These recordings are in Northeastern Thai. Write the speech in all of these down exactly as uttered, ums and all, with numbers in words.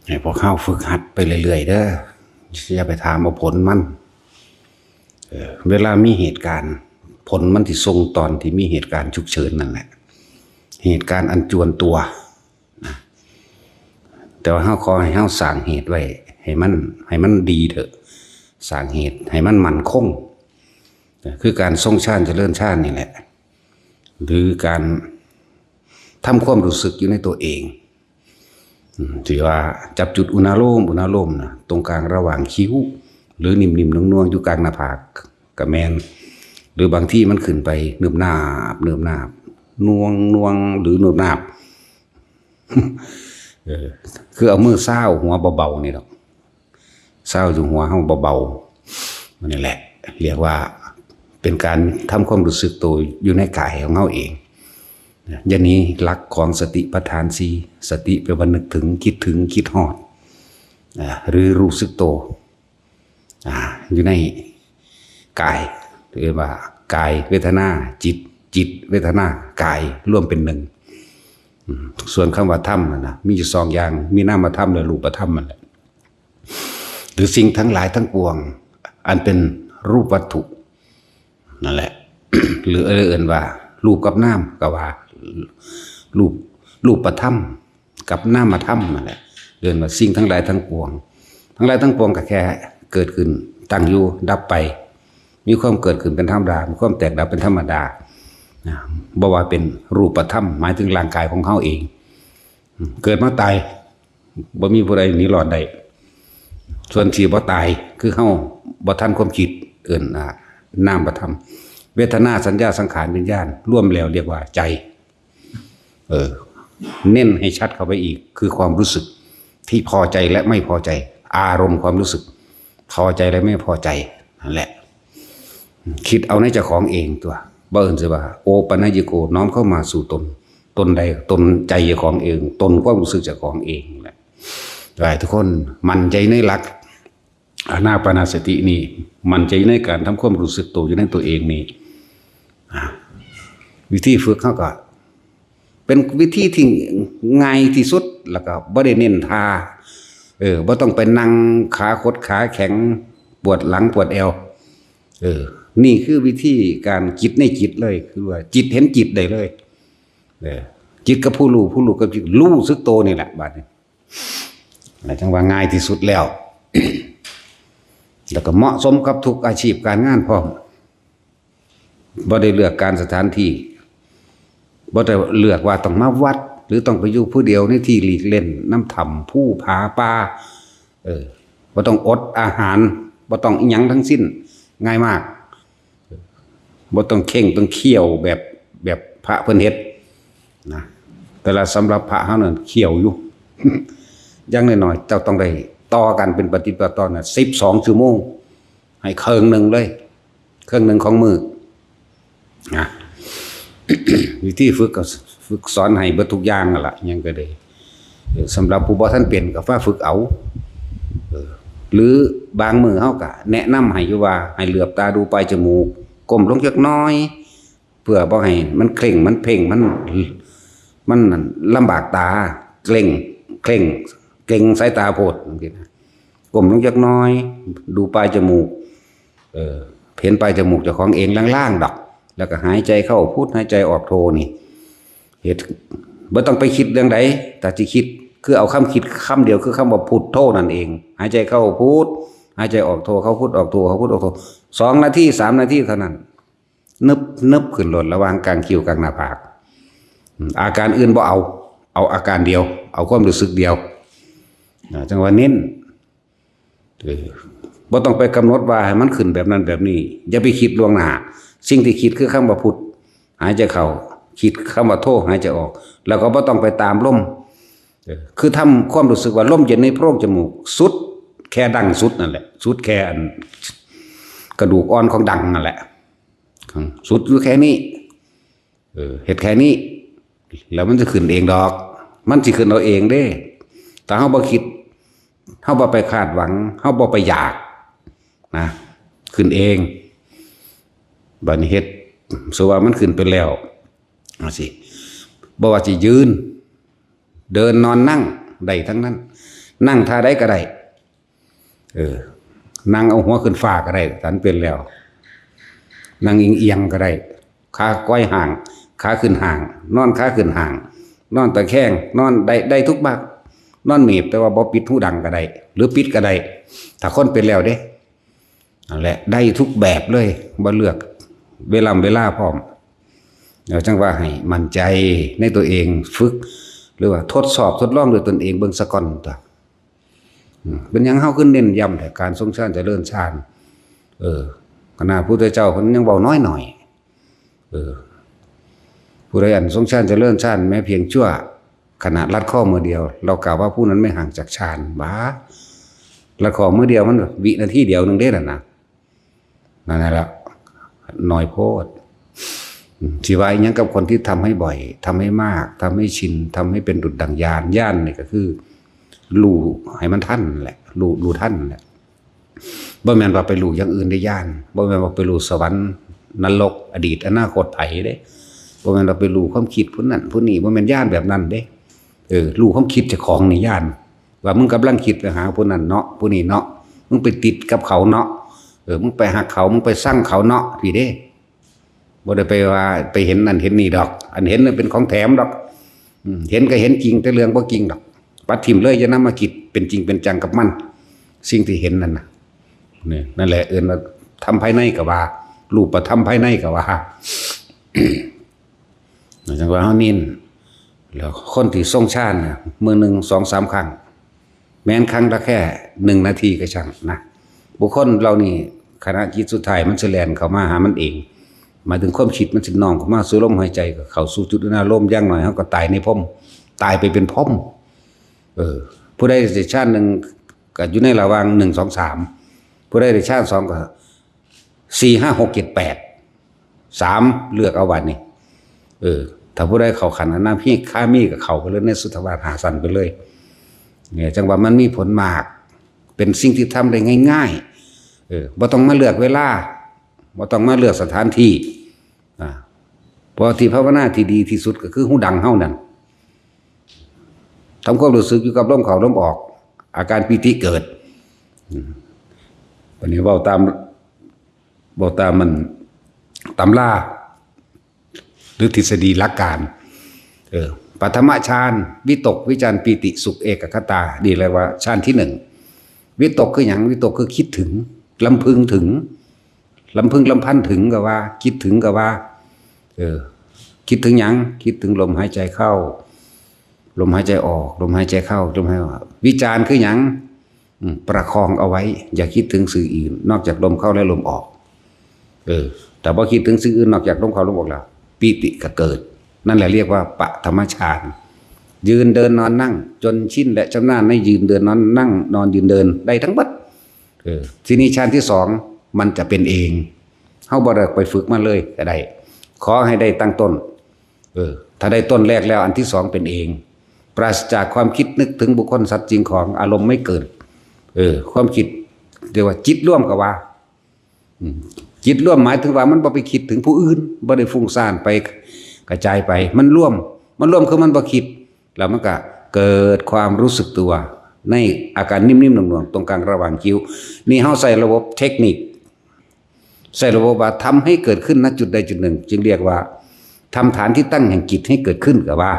ให้พวกเฮาฝึกหัดไปเรื่อยๆเด้อ อย่าไปถามเอาผลมัน เออ เวลามีเหตุการณ์ ผลมันสิส่งตอนที่มีเหตุการณ์ฉุกเฉินนั่นแหละ เหตุการณ์อันจวนตัวนะ แต่ว่าเฮาขอให้เฮาสร้างเหตุไว้ ให้มัน ให้มันดีเถอะ สร้างเหตุให้มันมั่นคง คือการทรงฌานเจริญฌานนี่แหละ หรือการทำความรู้สึกอยู่ในตัวเอง อืม ที่ว่าจับจุดอุณาโลม อุณาโลมนะ ตรงกลางระหว่างคิ้ว หรือนิ่มๆนวลๆอยู่กลางหน้าผากก็แม่น หรือบางทีมันขึ้นไปเนิบนาบ เนิบนาบ นวง นวง หรือเนิบนาบ เออ คือเอามือซาวหัวเบาๆนี่ดอก ซาวอยู่หัวเฮาเบาๆ มันนี่แหละ เรียกว่าเป็นการทำความรู้สึกตัวอยู่ในกายของเฮาเอง อย่าหนีหลักของสติปัฏฐานสี่ สติแปลว่านึกถึง คิดถึง คิดฮอด อ่า หรือรู้สึกตัว อ่า อยู่ในกาย เรียกว่ากายเวทนา จิต จิตเวทนา กายรวมเป็นหนึ่ง อืม ส่วนคำว่าธรรมน่ะนะ มีอยู่สองอย่าง มีนามธรรมและรูปธรรมนั่นแหละ หรือสิ่งทั้งหลายทั้งปวง อันเป็นรูปวัตถุ นั่นแหละ หรือเอิ้นว่า รูปกับนามก็ว่า รูป รูปธรรมกับนามธรรมนั่นแหละ เอิ้นว่าสิ่งทั้งหลายทั้งปวง ทั้งหลายทั้งปวงก็แค่เกิดขึ้น ตั้งอยู่ ดับไป มีความเกิดขึ้นเป็นธรรมดา มีความแตกดับเป็นธรรมดา นะ บ่ว่าเป็นรูปธรรม หมายถึงร่างกายของเฮาเอง อืม เกิดมาตาย บ่มีผู้ใดหนีรอดได้ ส่วนที่บ่ตาย คือเฮาบ่ทันความคิด เอิ้น อ่า นามธรรม เวทนา สัญญา สังขาร วิญญาณ รวมแล้วเรียกว่าใจ เออ เน้นให้ชัดเข้าไปอีก คือความรู้สึกที่พอใจและไม่พอใจ อารมณ์ความรู้สึก พอใจและไม่พอใจ นั่นแหละ คิดเอาในเจ้าของเองตัว บ่เอิ้นสิว่า โอปัญญิโก น้อมเข้ามาสู่ตน ตนใด ตนใจเจ้าของเอง ตนความรู้สึกเจ้าของเองแหละ หลายทุกคนมั่นใจในหลักอานาปานสตินี่ มั่นใจในการทำความรู้สึกตัวอยู่ในตัวเองนี่ อ่ะ วิธีฝึกเฮาก็ เป็นวิธีที่ง่ายที่สุด แล้วก็บ่ได้เน้นท่า เออ บ่ต้องไปนั่งขาขดขาแข็ง ปวดหลังปวดแอว เออ นี่คือวิธีการจิตในจิตเลย คือว่าจิตเห็นจิตได้เลย เออ จิตกับผู้รู้ ผู้รู้กับจิต รู้สึกตัวนี่แหละ บัดนี้ แล้วจั่งว่าง่ายที่สุดแล้ว แล้วก็เหมาะสมกับทุกอาชีพการงานพร้อม บ่ได้เลือกการสถานที่ บ่ได้เลือกว่าต้องมาวัด หรือต้องไปอยู่ผู้เดียวในที่หลีกเล่น นำถ้ำภูผาป่า เออ บ่ต้องอดอาหาร บ่ต้องอิหยังทั้งสิ้น ง่ายมาก บ่ต้องเข่งต้องเคี่ยวแบบ แบบพระเพิ่นเฮ็ดนะ แต่ละสำหรับพระเฮานั่นเคี่ยวอยู่ อย่างน้อยๆ เจ้าต้องได้ต่อกันเป็นปฏิปต่อน่ะ สิบสองชั่วโมง ให้เคิ่งหนึ่งเลย เคิ่งหนึ่งของมื้อนะ วิธีฝึกก็ฝึกสอนให้เบิดทุกอย่างนั่นล่ะ หยังก็ได้ เออ สำหรับผู้บ่ทันเป็นก็มาฝึกเอา เออ หรือบางมื้อเฮาก็แนะนำให้อยู่ว่า ให้เหลือบตาดูปลายจมูก ก้มลงจักหน่อย เพื่อบ่ให้มันเคร่ง มันเพ่ง มัน มันลำบากตา เกร็ง เคร่ง เกร็งสายตาโพดจังซี้นะ ก้มลงจักหน่อย ดูปลายจมูก เออ เห็นปลายจมูกเจ้าของเองล่างๆดอก แล้วก็หายใจเข้าพุท หายใจออกโทนี่ เฮ็ด บ่ต้องไปคิดเรื่องใด ถ้าสิคิด คือเอาคำคิดคำเดียว คือคำว่าพุทโธนั่นเอง หายใจเข้าพุท หายใจออกโท เข้าพุทออกโท เข้าพุทออกโท สองนาที สามนาทีเท่านั้น นึบ นึบขึ้นโลดระหว่างกลางคิ้วกลางหน้าผาก อืม อาการอื่นบ่เอา เอาอาการเดียว เอาความรู้สึกเดียว อ่า จั่งว่าเน้น เออ บ่ต้องไปกำหนดว่าให้มันขึ้นแบบนั้นแบบนี้ อย่าไปคิดล่วงหน้า สิ่งที่คิดคือคำว่าพุท หายใจเข้า คิดคำว่าโท หายใจออก แล้วก็บ่ต้องไปตามลม เออ คือทำความรู้สึกว่าลมเย็นในโพรงจมูก สุดแค่ดั้งสุดนั่นแหละ สุดแค่อันกระดูกอ่อนของดั้งนั่นแหละ สุดอยู่แค่นี้ เออ เฮ็ดแค่นี้ แล้วมันจะขึ้นเองดอก มันสิขึ้นเอาเองเด้ ถ้าเฮาบ่คิด เฮาบ่ไปคาดหวัง เฮาบ่ไปอยากนะ ขึ้นเอง บัดนี้เฮ็ด สมมุติว่ามันขึ้นไปแล้ว จั่งซี้ บ่ว่าสิยืน เดิน นอน นั่ง ได้ทั้งนั้น นั่งท่าใดก็ได้ เออ นั่งเอาหัวขึ้นฟ้าก็ได้ ถ้ามันเป็นแล้ว นั่งเอียงๆก็ได้ ขาไขว่ห้าง ขาขึ้นห้าง นอนขาขึ้นห้าง นอนตะแคง นอนได้ ได้ทุกแบบ นอนเมียบ แต่ว่าบ่ปิดหูดังก็ได้ หรือปิดก็ได้ ถ้าคนเป็นแล้วเด้ นั่นแหละ ได้ทุกแบบเลย บ่เลือกเวลา เวลาพร้อม แล้วจั่งว่าให้มั่นใจในตัวเอง ฝึก หรือว่าทดสอบทดลองด้วยตนเองเบิ่งซะก่อนตั๊ว อืม เป็นหยังเฮาคือเน้นย้ำแต่การทรงฌานเจริญฌาน เออ ขนาดพุทธเจ้าเพิ่นยังเว้าน้อยหน่อย เออ ผู้ใดอันทรงฌานเจริญฌานแม้เพียงชั่วขณะลัดข้อมือเดียว เรากล่าวว่าผู้นั้นไม่ห่างจากฌาน บ้า ลัดข้อมือเดียวมันวินาทีเดียวหนึ่งเด้ล่ะนะ นั่นแหละ น้อยโพด อืม สิว่าอิหยังกับคนที่ทำให้บ่อย ทำให้มาก ทำให้ชิน ทำให้เป็นดุจดั่งญาณ ญาณนี่ก็คือ รู้ให้มันทันแหละ รู้ รู้ทันแหละ บ่แม่นว่าไปรู้อย่างอื่นได้ญาณ บ่แม่นว่าไปรู้สวรรค์ นรก อดีต อนาคตไผเด้ บ่แม่นว่าไปรู้ความคิดผู้นั้นผู้นี้ บ่แม่นญาณแบบนั้นเด้ เออ รู้ความคิดเจ้าของนี่ญาณ ว่ามึงกำลังคิดไปหาผู้นั้นเนาะ ผู้นี้เนาะ มึงไปติดกับเขาเนาะ เออ มึงไปฮักเขา มึงไปซังเขาเนาะ ซี้เด้ บ่ได้ไปว่าไปเห็นนั่นเห็นนี่ดอก อันเห็นนั่นเป็นของแถมดอก อืม เห็นก็เห็นจริง แต่เรื่องบ่จริงดอก ปัดถิ่มเลย อย่านำมาคิดเป็นจริงเป็นจังกับมัน สิ่งที่เห็นนั่นน่ะ นี่ นั่นแหละเอิ้นว่าธรรมภายในก็ว่า รูปธรรมภายในก็ว่า จั่งว่าเฮาเน้น แล้วคนที่ทรงฌานน่ะ มื้อหนึ่งสองสามครั้ง แม้นครั้งละแค่หนึ่งนาทีก็ช่างนะ บุคคลเหล่านี้ขณะจิตสุดท้ายมันสิแล่นเข้ามาหามันเอง หมายถึงความคิดมันสิน้อมเข้ามาสู่ลมหายใจ ก็เข้าสู่จุดอารมณ์ อย่างน้อยเฮาก็ตายในพรหม ตายไปเป็นพรหม เออ ผู้ใดได้ฌานหนึ่งก็อยู่ในระหว่างหนึ่ง สอง สาม ผู้ใดได้ฌานสองก็ สี่ ห้า หก เจ็ด แปด สาม เลือกเอาบัดนี้ เออ ถ้าผู้ใดเข้าขั้นอนาคามีก็เข้าไปเลยในสุทธาวาสห้าชั้นไปเลย เนี่ย จั่งว่ามันมีผลมาก เป็นสิ่งที่ทำได้ง่ายๆ เออ บ่ต้องมาเลือกเวลา บ่ต้องมาเลือกสถานที่ อ่า เพราะที่ภาวนาที่ดีที่สุดก็คือหูดังเฮานั่น ทำความรู้สึกอยู่กับลมเข้าลมออก อาการปีติเกิด อืม บัดนี้เว้าตาม เว้าตามมันตำรา หรือทฤษฎีหลักการ เออ ปฐมฌาน วิตก วิจาร ปีติ สุข เอกัคคตา นี่เรียกว่าฌานที่หนึ่ง วิตกคือหยัง วิตกคือคิดถึง รำพึงถึง รำพึงรำพันถึงก็ว่า คิดถึงก็ว่า เออ คิดถึงหยัง คิดถึงลมหายใจเข้า ลมหายใจออก ลมหายใจเข้า ลมหายใจออก วิจารคือหยัง อืม ประคองเอาไว้ อย่าคิดถึงสิ่งอื่น นอกจากลมเข้าและลมออก เออ แต่พอคิดถึงสิ่งอื่นนอกจากลมเข้าลมออกแล้ว ปีติก็เกิด นั่นแหละเรียกว่าปฐมฌาน ยืนเดินนอนนั่ง จนชินและชำนาญในยืนเดินนอนนั่ง นอนยืนเดินได้ทั้งหมด เออ ทีนี้ฌานที่สองมันจะเป็นเอง เฮาบ่ได้ไปฝึกมาเลยก็ได้ ขอให้ได้ตั้งต้น เออ ถ้าได้ต้นแรกแล้วอันที่สองเป็นเอง ปราศจากความคิดนึกถึงบุคคลสัตว์สิ่งของ อารมณ์ไม่เกิด เออ ความคิดเรียกว่าจิตรวมก็ว่า อืม จิตรวมหมายถึงว่ามันบ่ไปคิดถึงผู้อื่น บ่ได้ฟุ้งซ่านไปกระจายไป มันรวม มันรวมคือมันบ่คิด แล้วมันก็เกิดความรู้สึกตัว ในอาการนิ่มๆหน่วงๆตรงกลางระหว่างคิ้ว นี่เฮาใส่ระบบเทคนิค ใส่ระบบว่าทำให้เกิดขึ้น ณ จุดใดจุดหนึ่ง จึงเรียกว่าทำฐานที่ตั้งแห่งจิตให้เกิดขึ้นก็ว่า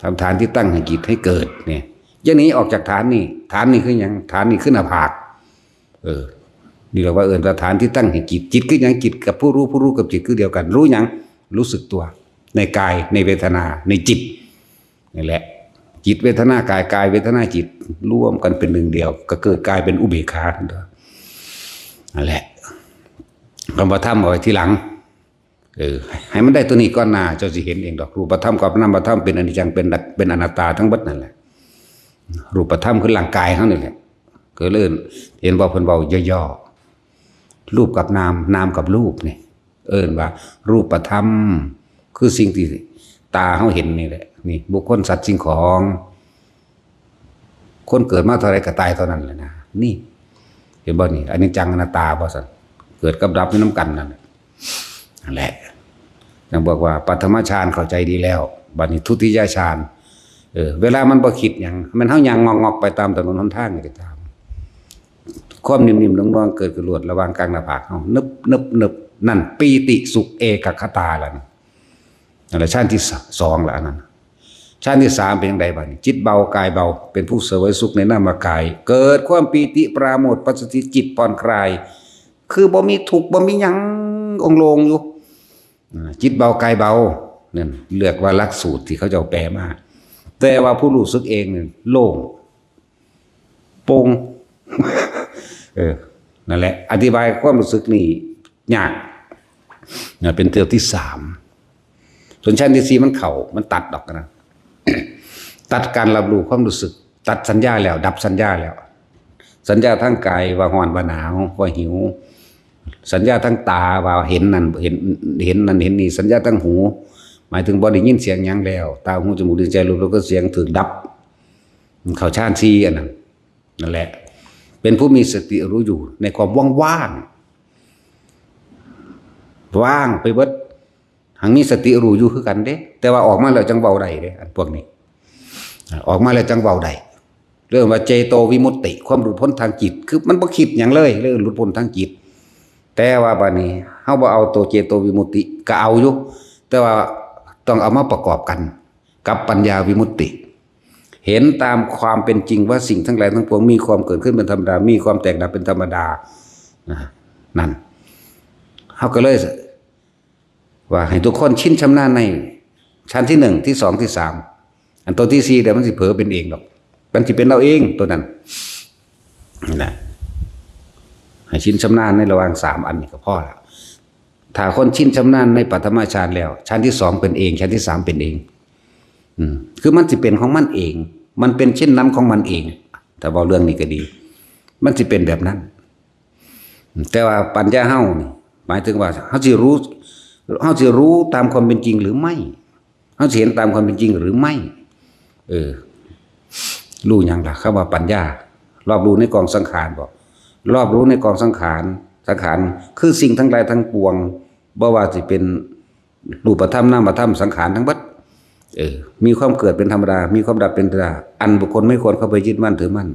ทำฐานที่ตั้งแห่งจิตให้เกิดเนี่ย อย่างนี้ออกจากฐานนี่ ฐานนี่คือหยัง ฐานนี่คือหน้าผาก เออ นี่เราว่าเอิ้นว่าฐานที่ตั้งแห่งจิต จิตคือหยัง จิตกับผู้รู้ ผู้รู้กับจิตคือเดียวกัน รู้หยัง รู้สึกตัว ในกาย ในเวทนา ในจิต นี่แหละ จิตเวทนากาย กายเวทนาจิต รวมกันเป็นหนึ่งเดียว ก็เกิดกลายเป็นอุเบกขา นั่นแหละ คำว่าธรรมเอาไว้ทีหลัง เออ ให้มันได้ตัวนี้ก่อนหน้า เจ้าสิเห็นเองดอก รูปธรรมกับนามธรรมเป็นอนิจจัง เป็น เป็นอนัตตาทั้งหมดนั่นแหละ รูปธรรมคือร่างกายเฮานี่แหละ ก็เลยเห็นว่าเพิ่นเว้าย่อๆ รูปกับนาม นามกับรูปนี่ เอิ้นว่ารูปธรรม คือสิ่งที่ตาเฮาเห็นนี่แหละ นี่ บุคคลสัตว์สิ่งของ คนเกิดมาเท่าใดก็ตายเท่านั้นแหละนะ นี่ เห็นบ่นี่ อนิจจังอนัตตาบ่ซั่น เกิดกับดับอยู่นำกันนั่นแหละ นั่นแหละ ยังบอกว่าปฐมฌานเข้าใจดีแล้ว บัดนี้ทุติยฌาน เออ เวลามันบ่คิดหยัง มันเฮาย่างงอกๆไปตามถนนหนทางนี่ก็ตาม ความนิ่มๆนวลๆเกิดขึ้นโลดระหว่างกลางหน้าผากเฮา นึบนึบนึบ นั่นปีติสุขเอกัคคตาล่ะนะ นั่นแหละฌานที่สองละอันนั้น ฌานที่สามเป็นจั่งใดบัดนี้ จิตเบากายเบา เป็นผู้เสวยสุขในนามกาย เกิดความปีติปราโมทย์ ปัสสติ จิตผ่อนคลาย คือบ่มีทุกข์ บ่มีหยัง โล่งๆอยู่ อ่า จิตเบากายเบา นั่นเรียกว่าหลักสูตรที่เขาเจ้าแปลมา แต่ว่าผู้รู้สึกเองนี่โล่ง โปร่ง เออ นั่นแหละ อธิบายความรู้สึกนี่ยากนะ เป็นเทือกที่สาม ส่วนฌานที่สี่มันเข้า มันตัดดอกนะ ตัดการรับรู้ความรู้สึก ตัดสัญญาแล้ว ดับสัญญาแล้ว สัญญาทางกายว่าร้อนว่าหนาวว่าหิว สัญญาทางตาว่าเห็นนั่นเห็น เห็นนั่นเห็นนี่ สัญญาทางหู หมายถึงบ่ได้ยินเสียงหยังแล้ว ตาหูจมูกลิ้นใจรสแล้วก็เสียงถูกดับ เข้าฌานสี่อันนั้น นั่นแหละ เป็นผู้มีสติรู้อยู่ในความว่างๆ ว่างไปเบิด หังมีสติรู้อยู่คือกันเด้ แต่ว่าออกมาแล้วจั่งเว้าได้เด้ อันพวกนี้ อ่า ออกมาแล้วจั่งเว้าได้ เรื่องว่าเจโตวิมุตติ ความหลุดพ้นทางจิต คือมันบ่คิดหยังเลย เรื่องหลุดพ้นทางจิต แต่ว่าบัดนี้เฮาบ่เอาตัวเจโตวิมุตติ ก็เอาอยู่ แต่ว่าต้องเอามาประกอบกันกับปัญญาวิมุตติ เห็นตามความเป็นจริงว่าสิ่งทั้งหลายทั้งปวงมีความเกิดขึ้นเป็นธรรมดา มีความแตกดับเป็นธรรมดา นะ นั่น เฮาก็เลย ว่าให้ทุกคนชินชำนาญในชั้นที่หนึ่ง ที่สอง ที่สาม อันตัวที่สี่เดี๋ยวมันสิเผลอเป็นเองดอก มันสิเป็นเอาเองตัวนั้น นั่นแหละ ให้ชินชำนาญในระหว่างสามอันนี้ก็พอละ ถ้าคนชินชำนาญในปฐมฌานแล้ว ชั้นที่สองเป็นเอง ชั้นที่สามเป็นเอง อืม คือมันสิเป็นของมันเอง มันเป็นเช่นนั้นของมันเอง ถ้าเว้าเรื่องนี้ก็ดี มันสิเป็นแบบนั้น แต่ว่าปัญญาเฮานี่ หมายถึงว่าเฮาสิรู้ เฮาสิรู้ตามความเป็นจริงหรือไม่ เฮาสิเห็นตามความเป็นจริงหรือไม่ เออ รู้หยังล่ะ คำว่าปัญญา รอบรู้ในกองสังขารบ่ รอบรู้ในกองสังขาร สังขารคือสิ่งทั้งหลายทั้งปวง บ่ว่าสิเป็นรูปธรรมนามธรรมสังขารทั้งเบิด เออ มีความเกิดเป็นธรรมดา มีความดับเป็นธรรมดา อันบุคคลไม่ควรเข้าไปยึดมั่นถือมั่น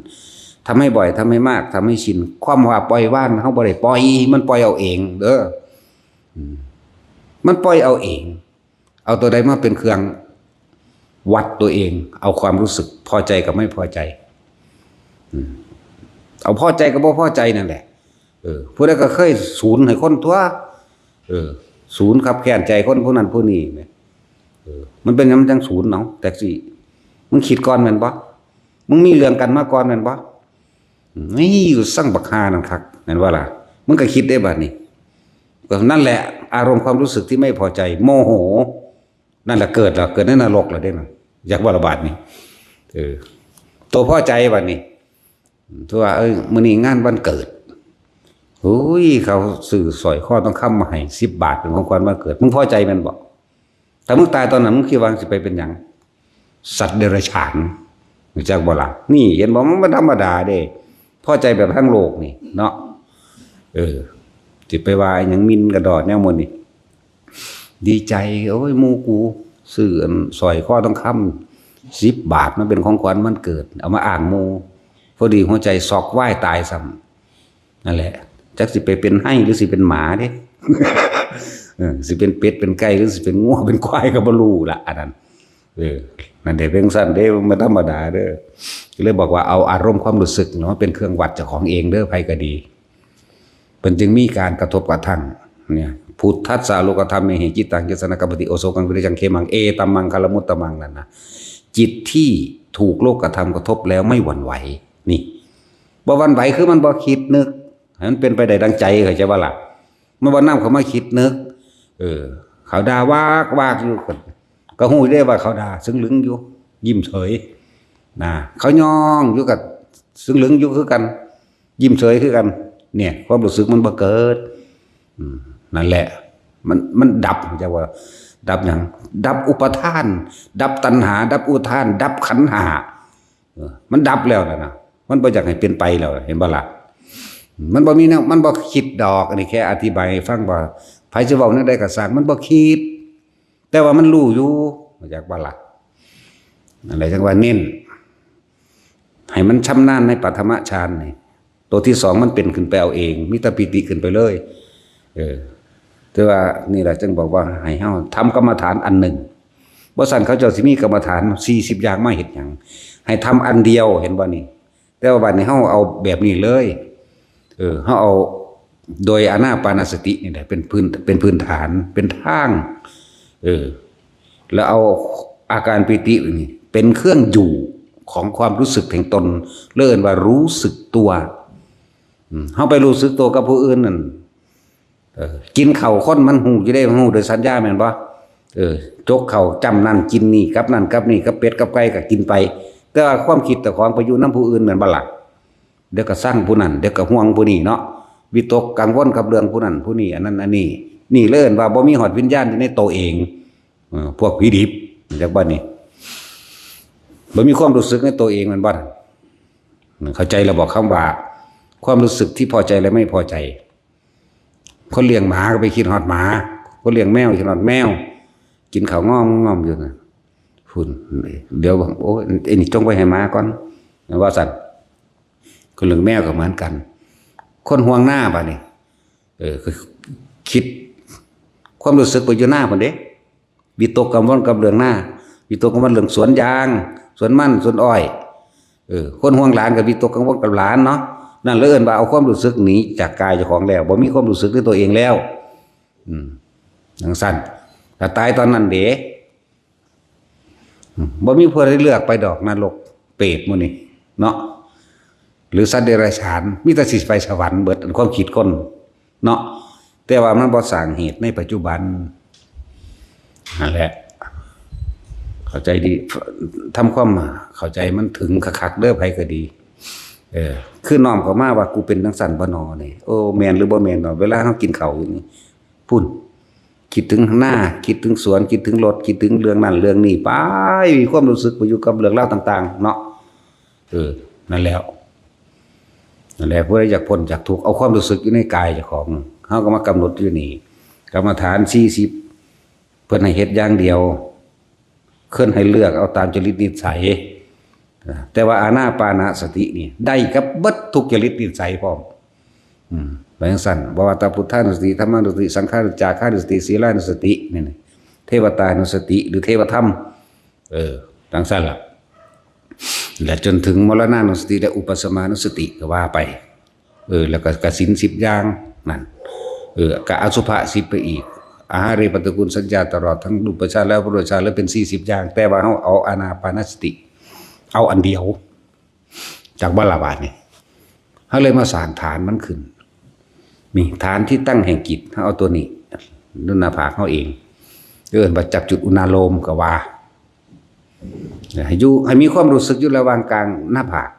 ทำให้บ่อย ทำให้มาก ทำให้ชิน ความว่าปล่อยวาง เฮาบ่ได้ปล่อย มันปล่อยเอาเอง เด้อ อืม มันปล่อยเอาเอง เอาตัวใดมาเป็นเครื่องวัดตัวเอง เอาความรู้สึกพอใจกับไม่พอใจ อืม เอาพอใจกับบ่พอใจนั่นแหละ เออ ผู้ใดก็เคยสูนให้คนตัว เออ สูนคับแค้นใจคนผู้นั้นผู้นี้แหม เออ มันเป็นหยังมันจั่งสูนเนาะ แท็กซี่ มึงคิดก่อนแม่นบ่ มึงมีเรื่องกันมาก่อนแม่นบ่ อืม นี่อยู่สั่งบักฮานั่นคัก แม่นบ่ล่ะ มึงก็คิดได้บัดนี้ ก็นั่นแหละ อารมณ์ความรู้สึกที่ไม่พอใจ โมโห นั่นแหละเกิดแล้ว เกิดในนรกแล้วเด้นะ อยากว่าระบาดนี่ เออ ตัวพอใจบัดนี้ ตัวว่า เอ้ย มื้อนี้งานวันเกิด โอ้ย เขาซื้อสร้อยคอทองคำมาให้สิบบาทเป็นของขวัญวันเกิด มึงพอใจแม่นบ่ ถ้ามึงตายตอนนั้น มึงคิดว่าสิไปเป็นหยัง สัตว์เดรัจฉาน รู้จักบ่ล่ะ นี่เห็นบ่ มันบ่ธรรมดาเด้ พอใจแบบทางโลกนี่เนาะ เออ สิไปว่าอิหยังหมิ่นกระดอดแนวหมู่นี้ ดีใจ โอ้ย หมู่กูซื้ออันสร้อยคอทองคำสิบบาทมาเป็นของขวัญวันเกิด เอามาอ้างหมู่ พอดีหัวใจช็อกวายตายซ้ำ นั่นแหละ จักสิไปเป็นไฮ่หรือสิเป็นหมาเด้ เออ สิเป็นเป็ดเป็นไก่หรือสิเป็นงัวเป็นควายก็บ่รู้ละ อันนั้น เออ นั่นเด้ เป็นซั่นเด้ มันบ่ธรรมดาเด้อ ก็เลยบอกว่าเอาอารมณ์ความรู้สึกเนาะ เป็นเครื่องวัดเจ้าของเองเด้อ ไผก็ดี เพิ่นจึงมีการกระทบกระทั่ง เนี่ย พุทธัสสะโลกธรรมเมหิ จิตตัง ยะสสะ นะ กัมปะติ โอโสกัง วิริยัง เขมัง เอตัมมังคารมุตตมัง นั่นนะ จิตที่ถูกโลกธรรมกระทบแล้วไม่หวั่นไหว นี่ บ่หวั่นไหวคือมันบ่คิดนึก ให้มันเป็นไปได้ดังใจ เข้าใจบ่ล่ะ มันบ่นำเข้ามาคิดนึก เออ เขาด่าวากวากอยู่ ก็ ก็ฮู้อยู่เด้ว่าเขาด่า ซึ่งลึงอยู่ ยิ้มเฉย นะ เขาย่องอยู่ก็ซึ่งลึงอยู่คือกัน ยิ้มเฉยคือกัน เนี่ย ความรู้สึกมันบ่เกิด อืม นั่นแหละ มัน มันดับ เข้าใจบ่ ดับหยัง ดับอุปาทาน ดับตัณหา ดับอุปาทาน ดับขันธ์ห้า เออ มันดับแล้วนะนะ มันบ่อยากให้เป็นไปแล้ว เห็นบ่ล่ะ มันบ่มีแนว มันบ่คิดดอก อันนี้แค่อธิบายให้ฟังว่า ไผสิเว้าแนวใดก็ซ่าง มันบ่คิด แต่ว่ามันรู้อยู่ เข้าใจบ่ล่ะ อะไรจังว่าเน้น ให้มันชำนาญในปฐมฌานนี่ ตัวที่สองมันเป็นขึ้นไปเอาเอง มีแต่ปีติขึ้นไปเลย เออ แต่ว่านี่แหละจึงบอกว่าให้เฮาทำกรรมฐานอันหนึ่ง บ่ซั้นเขาเจ้าสิมีกรรมฐานสี่สิบอย่างมาเฮ็ดหยัง ให้ทำอันเดียว เห็นบ่นี่ แต่ว่าบัดนี้เฮาเอาแบบนี้เลย เออ เฮาเอาโดยอานาปานสตินี่แหละเป็นพื้น เป็นพื้นฐาน เป็นทาง เออ แล้วเอาอาการปีตินี่เป็นเครื่องอยู่ของความรู้สึกแห่งตน เรียกว่ารู้สึกตัว อืม เฮาไปรู้สึกตัวกับผู้อื่นนั่น เออ กินข้าวคนมันฮู้อยู่ได้ ฮู้โดยสัญญาแม่นบ่ เออ จกข้าวจ้ำนั่นกินนี่ กับนั่นกับนี่ กับเป็ดกับไก่ก็กินไป แต่ว่าความคิดเจ้าของไปอยู่นำผู้อื่นแม่นบ่ล่ะ เดี๋ยวก็ซังผู้นั้น เดี๋ยวก็ห่วงผู้นี้เนาะ วิตกกังวลกับเรื่องผู้นั้นผู้นี้ อันนั้นอันนี้ นี่เลยเอิ้นว่าบ่มีฮอดวิญญาณอยู่ในตัวเอง เออ พวกผีดิบ จักบัดนี้ บ่มีความรู้สึกในตัวเองแม่นบ่ เข้าใจแล้วบ่ คำว่า ความรู้สึกที่พอใจและไม่พอใจ คนเลี้ยงหมาก็ไปคิดฮอดหมา คนเลี้ยงแมวคิดฮอดแมว กินข้าวง่อมง่อมอยู่นะ พุ่น เดี๋ยวบอก โอ้ย ไอ้นี่จงไว้ให้หมาก่อน ว่าซั่น คนเลี้ยงแมวก็เหมือนกัน คนห่วงนาบัดนี้ เออ คือคิด ความรู้สึกไปอยู่นาพุ่นเด้ วิตกกังวลกับเรื่องนา วิตกกังวลเรื่องสวนยาง สวนมัน สวนอ้อย เออ คนห่วงหลานก็วิตกกังวลกับหลานเนาะ นั่นเลยเอิ้นว่าเอาความรู้สึกหนีจากกายเจ้าของแล้ว บ่มีความรู้สึกในตัวเองแล้ว อืม จังซั่น ถ้าตายตอนนั้นเด้ อืม บ่มีผู้ใดเลือกไปดอกนรก เปรตหมู่นี้ เนาะ หรือสัตว์เดรัจฉาน มีแต่สิไปสวรรค์เบิด อันความคิดคน เนาะ แต่ว่ามันบ่สร้างเหตุในปัจจุบัน นั่นแหละ เข้าใจดี ทำความเข้าใจมันถึงคักๆ เด้อ ไผก็ดี เออ คือน้อมเข้ามาว่ากูเป็นจังซั่นบ่นอนี่ โอ้ แม่นหรือบ่แม่นเนาะ เวลาเฮากินข้าวอยู่นี่ พุ่น คิดถึงนา คิดถึงสวน คิดถึงรถ คิดถึงเรื่องนั้นเรื่องนี้ ไป มีความรู้สึกไปอยู่กับเรื่องราวต่างๆ เนาะ เออ นั่นแล้ว นั่นแหละ ผู้ใดอยากพ้นจากทุกข์ เอาความรู้สึกอยู่ในกายเจ้าของ เฮาก็มากำหนดอยู่นี่ กรรมฐานสี่สิบ เพิ่นให้เฮ็ดอย่างเดียว เพิ่นให้เลือกเอาตามจริตนิสัย แต่ว่าอานาปานสตินี่ ได้กับเบิดทุกจริตนิสัยพร้อม อืม ไปจังซั่น บ่ว่าแต่พุทธานุสติ ธัมมานุสติ สังขานุสติ จาคานุสติ ศีลานุสติ นี่นะ เทวตานุสติ หรือเทวธรรม เออ จังซั่นล่ะ และจนถึงมรณานุสติ และอุปสมานุสติ ก็ว่าไป เออ แล้วก็กสิณสิบอย่างนั่น เออ กะอสุภะสิบไปอีก อาหาเรปฏิกูลสัญญา ตลอดทั้งรูปฌานและอรูปฌาน แล้วเป็นสี่สิบอย่าง แต่ว่าเฮาเอาอานาปานสติ เอาอันเดียว จากบ่ละบาดนี่ เฮาเลยมาสร้างฐานมันขึ้น นี่ ฐานที่ตั้งแห่งจิต เฮาเอาตัวนี้ ดุลหน้าผากเฮาเอง เอิ้นว่าจับจุดอุณาโลมก็ว่า ให้อยู่ ให้มีความรู้สึกอยู่ระหว่างกลางหน้าผาก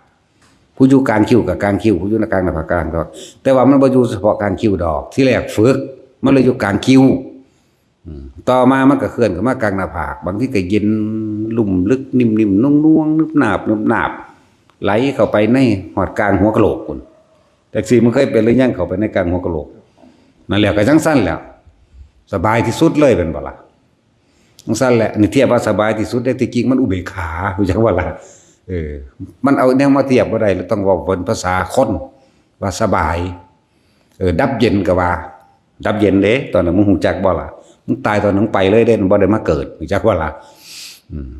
ผู้อยู่กลางคิ้วกับกลางคิ้ว ผู้อยู่ในกลางหน้าผากกลางก็ แต่ว่ามันบ่อยู่เฉพาะกลางคิ้วดอก ที่แรกฝึก มันเลยอยู่กลางคิ้ว อืม ต่อมามันก็เคลื่อนขึ้นมากลางหน้าผาก บางทีก็เย็นลุ่มลึกนิ่มๆ นุ่งๆ นึบหนาบนึบหนาบ ไหลเข้าไปในฮอดกลางหัวกะโหลกพุ้น จักซี่มันเคยเป็นหรือยัง เข้าไปในกลางหัวกะโหลก นั่นแหละก็จังซั่นแหล้ว สบายที่สุดเลยแม่นบ่ล่ะ จังซั่นแหละ นี่เทียบว่าสบายที่สุดเด้ ที่จริงมันอุเบกขา รู้จักบ่ล่ะ เออ มันเอาแนวมาเทียบบ่ได้ แล้วต้องเว้าเป็นภาษาคน ว่าสบาย เออ ดับเย็นก็ว่า ดับเย็นเด้ ตอนนั้นมึงรู้จักบ่ล่ะ มึงตายตอนนั้นมึงไปเลยเด้ มึงบ่ได้มาเกิด รู้จักบ่ล่ะ อืม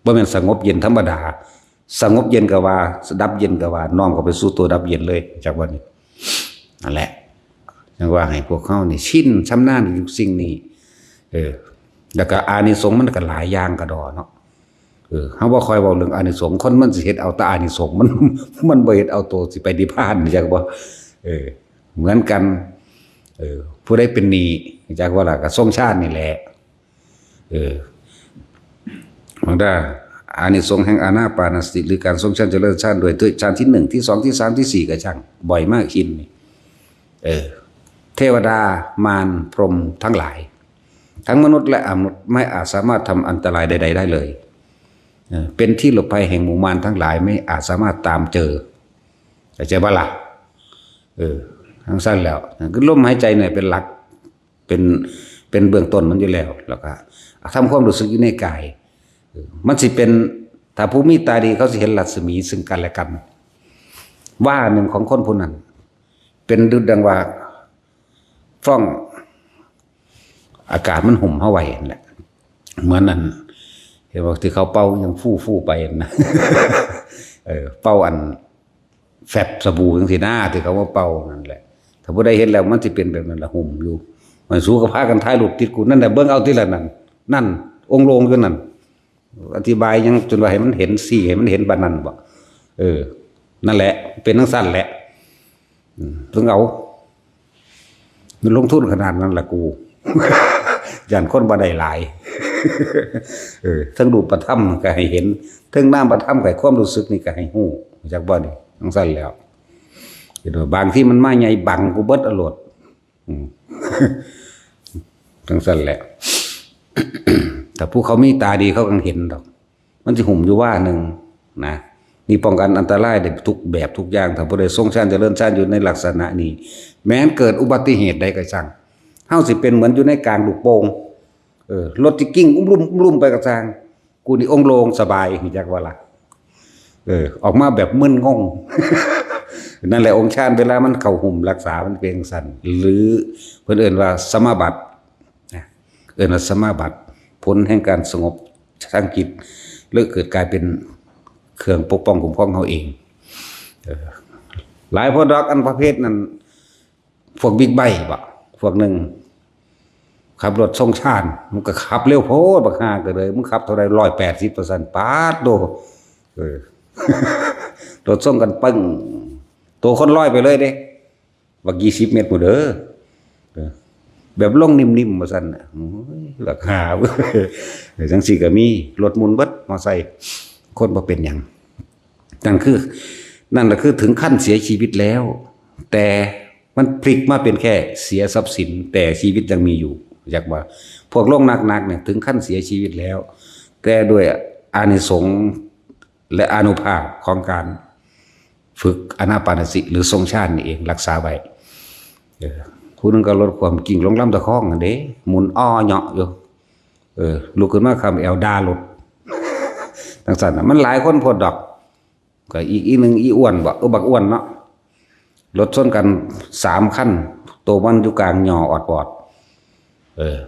บ่แม่นสงบเย็นธรรมดา สงบเย็นก็ว่า ดับเย็นก็ว่า น้อมเข้าไปสู่ตัวดับเย็นเลย รู้จักบ่นี่ นั่นแหละ จังว่าให้พวกเฮานี่ชินชำนาญอยู่สิ่งนี้ เออ แล้วก็อานิสงส์มันก็หลายอย่างกะดอเนาะ เออ เฮาบ่ค่อยเว้าเรื่องอานิสงส์ คนมันสิเฮ็ดเอาแต่อานิสงส์ มัน มันบ่เฮ็ดเอาตัวสิไปนิพพาน รู้จักบ่ เออ เหมือนกัน เออ ผู้ใดเป็นหนี้ รู้จักบ่ล่ะ ก็ทรงฌานนี่แหละ เออ บางทีอานิสงส์แห่งอานาปานสติ หรือการทรงฌานเจริญฌานโดย ด้วยฌานที่หนึ่ง ที่สอง ที่สาม ที่สี่ ก็ช่าง บ่อยมากชินนี่ เออ เทวดา มาร พรหมทั้งหลาย ทั้งมนุษย์และอมนุษย์ไม่อาจสามารถทำอันตรายใดๆได้เลย เออ เป็นที่หลบภัยแห่งหมู่มารทั้งหลาย ไม่อาจสามารถตามเจอ เข้าใจบ่ล่ะ เออ จังซั่นแล้ว คือลมหายใจเนี่ยเป็นหลัก เป็น เป็นเบื้องต้นมันอยู่แล้ว แล้วก็ทำความรู้สึกอยู่ในกาย มันสิเป็น ถ้าผู้มีตาดีเขาสิเห็นรัศมีซึ่งกันและกัน ว่าหนึ่งของคนผู้นั้น เป็นดุจดังว่าฟ้องอากาศมันห่มเฮาไว้นั่นแหละ เหมือนนั่น เห็นว่าที่เขาเป่ายังฟู่ฟู่ไปนะ เออ เป่าอันแฟบสบู่จังซี่นะที่เขาว่าเป่านั่นแหละ ถ้าผู้ใดเห็นแล้วมันสิเป็นแบบนั้นละห่มอยู่ มันสู้กับพากันถ่ายรูปติดกูนั่นแหละ เบิ่งเอาทีละนั่น นั่น องค์ลงอยู่นั่น อธิบายยังจนว่าให้มันเห็นสี่ให้มันเห็นปานนั้นบ่ เออ นั่นแหละ เป็นจังซั่นแหละ อืม ถึงเอา มันลงทุนขนาดนั้นละกู ย่านคนบ่ได้หลาย เออ ทั้งรูปธรรมก็ให้เห็น ทั้งนามธรรมก็ให้ความรู้สึกนี่ก็ให้ฮู้ จักบ่นี่ จังซั่นแล้ว เห็นบ่ บางที่มันมาใหญ่บังกูเบิดอรด อืม จังซั่นแหละ แต่ผู้เขามีตาดีเขากังเห็นดอก มันสิห่มอยู่ว่าหนึ่งนะ นี่ป้องกันอันตรายได้ทุกแบบทุกอย่าง ถ้าผู้ใดทรงฌานเจริญฌานอยู่ในลักษณะนี้ แม้นเกิดอุบัติเหตุใดก็ช่าง เฮาสิเป็นเหมือนอยู่ในกลางลูกโป่ง เออ รถที่กิ้งอุ้มลุ่มอุ้มลุ่มไปก็ช่าง กูนี่องค์โลงสบาย รู้จักว่าล่ะ เออ ออกมาแบบมึนงง นั่นแหละองค์ฌานเวลามันเข้าห่มรักษามันเป็นจั่งซั่น หรือเพิ่นเอิ้นว่าสมาบัตินะ เอิ้นว่าสมาบัติ ผลแห่งการสงบทางจิต แล้วเกิดกลายเป็นเครื่องปกป้องคุ้มครองเฮาเอง เออ หลายพวกดอกอันประเภทนั้น พวกบิ๊กไบค์บ่ พวกหนึ่ง ขับรถทรงฌาน มันก็ขับเร็วโพด บักห่าก็เลย มึงขับเท่าใด ร้อยแปดสิบ ว่าซั่น ป๊าดโต เออ รถชนกันปึ้ง ตัวคนลอยไปเลยเด้ บัก ยี่สิบ เมตรพู้นเด้อ เออ แบบลงนิ่มๆ ว่าซั่นน่ะ โอ้ย บักห่า เออ จังซี่ก็มี รถหมุนเบิด มอไซค์ คนบ่เป็นหยัง นั่นคือ นั่นแหละคือถึงขั้นเสียชีวิตแล้ว แต่มันพลิกมาเป็นแค่เสียทรัพย์สิน แต่ชีวิตยังมีอยู่ อยากว่า พวกลงหนักๆ เนี่ย ถึงขั้นเสียชีวิตแล้ว แต่ด้วยอานิสงส์และอานุภาพของการฝึกอานาปานสติ หรือทรงฌานนี่เอง รักษาไว้ เออ ผู้หนึ่งก็ลดความกิ่งลงลำตะคองนั่นเด้ หมุนอ้อเหยาะอยู่ เออ ลุกขึ้นมาคำแอวด่ารถ จังซั่นน่ะ มันหลายคนโพดดอก ก็อีก อีกหนึ่ง อีอ้วนบ่ เออ บักอ้วนเนาะ รถชนกันสามคัน โตมันอยู่กลางหย่อออดปอด เออ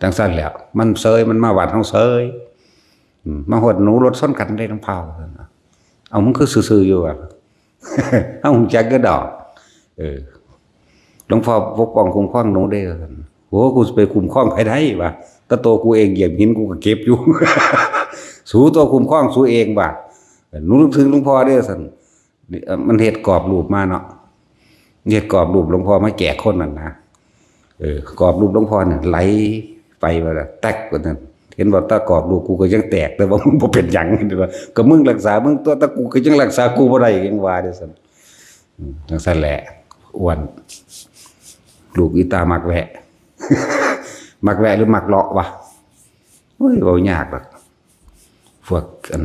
จังซั่นแหละ มันเซย มันมาวัดเฮาเซย อืม มาฮอดหนูรถชนกันได้น้ำพาว เอา มึงคือซื่อๆ อยู่วะ เฮาฮู้จักอยู่ดอก เออ หลวงพ่อปกป้องคุ้มครองหนูเด้อ โห กูสิไปคุ้มครองไผได้วะ แต่โตกูเองเหยียบหินกูก็เก็บอยู่ สูโตคุ้มครองสูเองวะ หนูนึกถึงหลวงพ่อเด้อ ซั่น นี่ เอ่อ มันเฮ็ดกรอบรูปมาเนาะ เฮ็ดกรอบรูปหลวงพ่อมาแจกคนนั่นนะ เออ กรอบรูปหลวงพ่อเนี่ยไหลไปว่าละแตกกว่านั้น เห็นบ่ แต่กรอบรูปกูก็ยังแตก แต่ว่ามึงบ่เป็นหยัง เห็นบ่ ก็มึงรักษามึงตัว แต่กูก็ยังรักษากูบ่ได้ ยังว่าเด้อซั่น อืม จังซั่นแหละ อ้วน ลูกอีตามักแวะ มักแวะหรือมักเลาะวะ โอ้ย เว้ายากดอก พวกอัน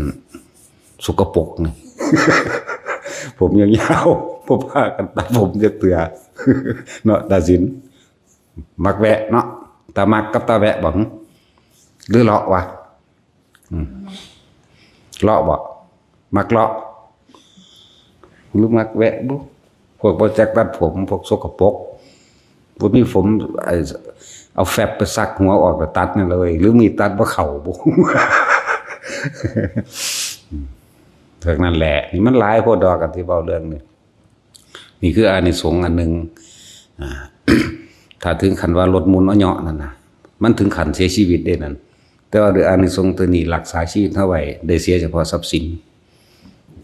สกปรกนี่ ผมยาวๆ บ่พากันตัดผมจักเทื่อ เนาะ ตาสิน มักแวะเนาะ ตามักกับตาแวะบ่ หึ หรือเลาะวะ อืม เลาะบ่ มักเลาะ หรือมักแวะบุ พวกบ่จักตัดผม พวกสกปรก บ่มีผม ไอ้ เอาแฟบไปซักหัวออกแล้วตัดนี่เลย หรือมีตัดบ่เข้าบุ เท่านั้นแหละ นี่มันหลายโพดดอก อันที่เว้าเรื่องนี้ นี่คืออานิสงส์อันหนึ่ง อ่า ถ้าถึงขั้นว่ารถหมุนเอาเหยาะนั่นนะ มันถึงขั้นเสียชีวิตเด้นั่น แต่ว่าด้วยอานิสงส์ตัวนี้รักษาชีวิตเฮาไว้ ได้เสียเฉพาะทรัพย์สิน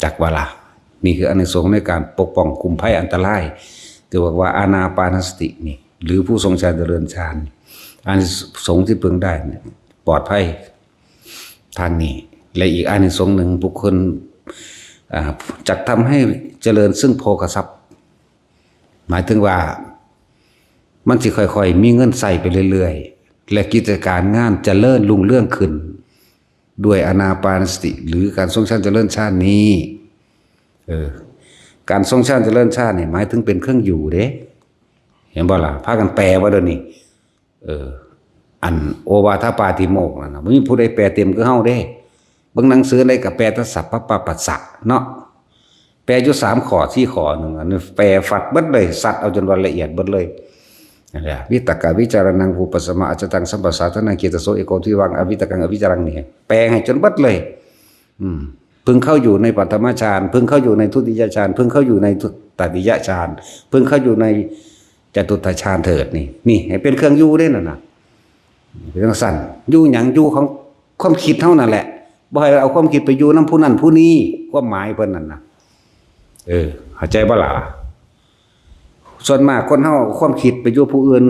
จักว่าล่ะ นี่คืออานิสงส์ในการปกป้องคุ้มภัยอันตราย ที่บอกว่าอานาปานสตินี่ หรือผู้ทรงฌานเจริญฌาน อานิสงส์ที่พึงได้เนี่ย ปลอดภัยทางนี้ และอีกอานิสงส์หนึ่ง บุคคล อ่า จักทำให้เจริญซึ่งโภคทรัพย์ หมายถึงว่า มันสิค่อยๆ มีเงินใช้ไปเรื่อยๆ และกิจการงานเจริญรุ่งเรืองขึ้น ด้วยอานาปานสติ หรือการทรงฌานเจริญฌานนี้ เออ การทรงฌานเจริญฌานนี่หมายถึงเป็นเครื่องอยู่เด้ เห็นบ่ล่ะ พากันแปลว่าเดี๋ยวนี้ เออ อันโอวาทปาติโมกข์นั่นน่ะ บ่มีผู้ใดแปลเต็มคือเฮาเด้ เบิ่งหนังสือใดก็แปลแต่สัพพะปะปัสสะเนาะ แปลอยู่สามข้อสี่ข้อหนึ่ง อันนี้แปลฟัดเบิดเลย สัตว์เอาจนว่าละเอียดเบิดเลย นั่นแหละ วิตกวิจารณัง ภูปัสสะมะ อัจจตัง สัมปัสสาทะนัง เขตโส เอโก ทิวัง อวิตกัง อวิจารัง นี่ แปลให้จนเบิดเลย อืม เพิ่งเข้าอยู่ในปัทมฌาน เพิ่งเข้าอยู่ในทุติยฌาน เพิ่งเข้าอยู่ในทุตติยฌาน เพิ่งเข้าอยู่ในจตุตถฌานเถิด นี่ นี่ ให้เป็นเครื่องอยู่เด้นั่นน่ะ เป็นจั่งซั่น อยู่หยัง อยู่ของความคิดเฮานั่นแหละ บ่ให้เอาความคิดไปอยู่นำผู้นั้นผู้นี้ ความหมายเพิ่นนั่นน่ะ เออ เข้าใจบ่ล่ะ? ส่วนมากคนเฮาเอาความคิดไปอยู่ผู้อื่น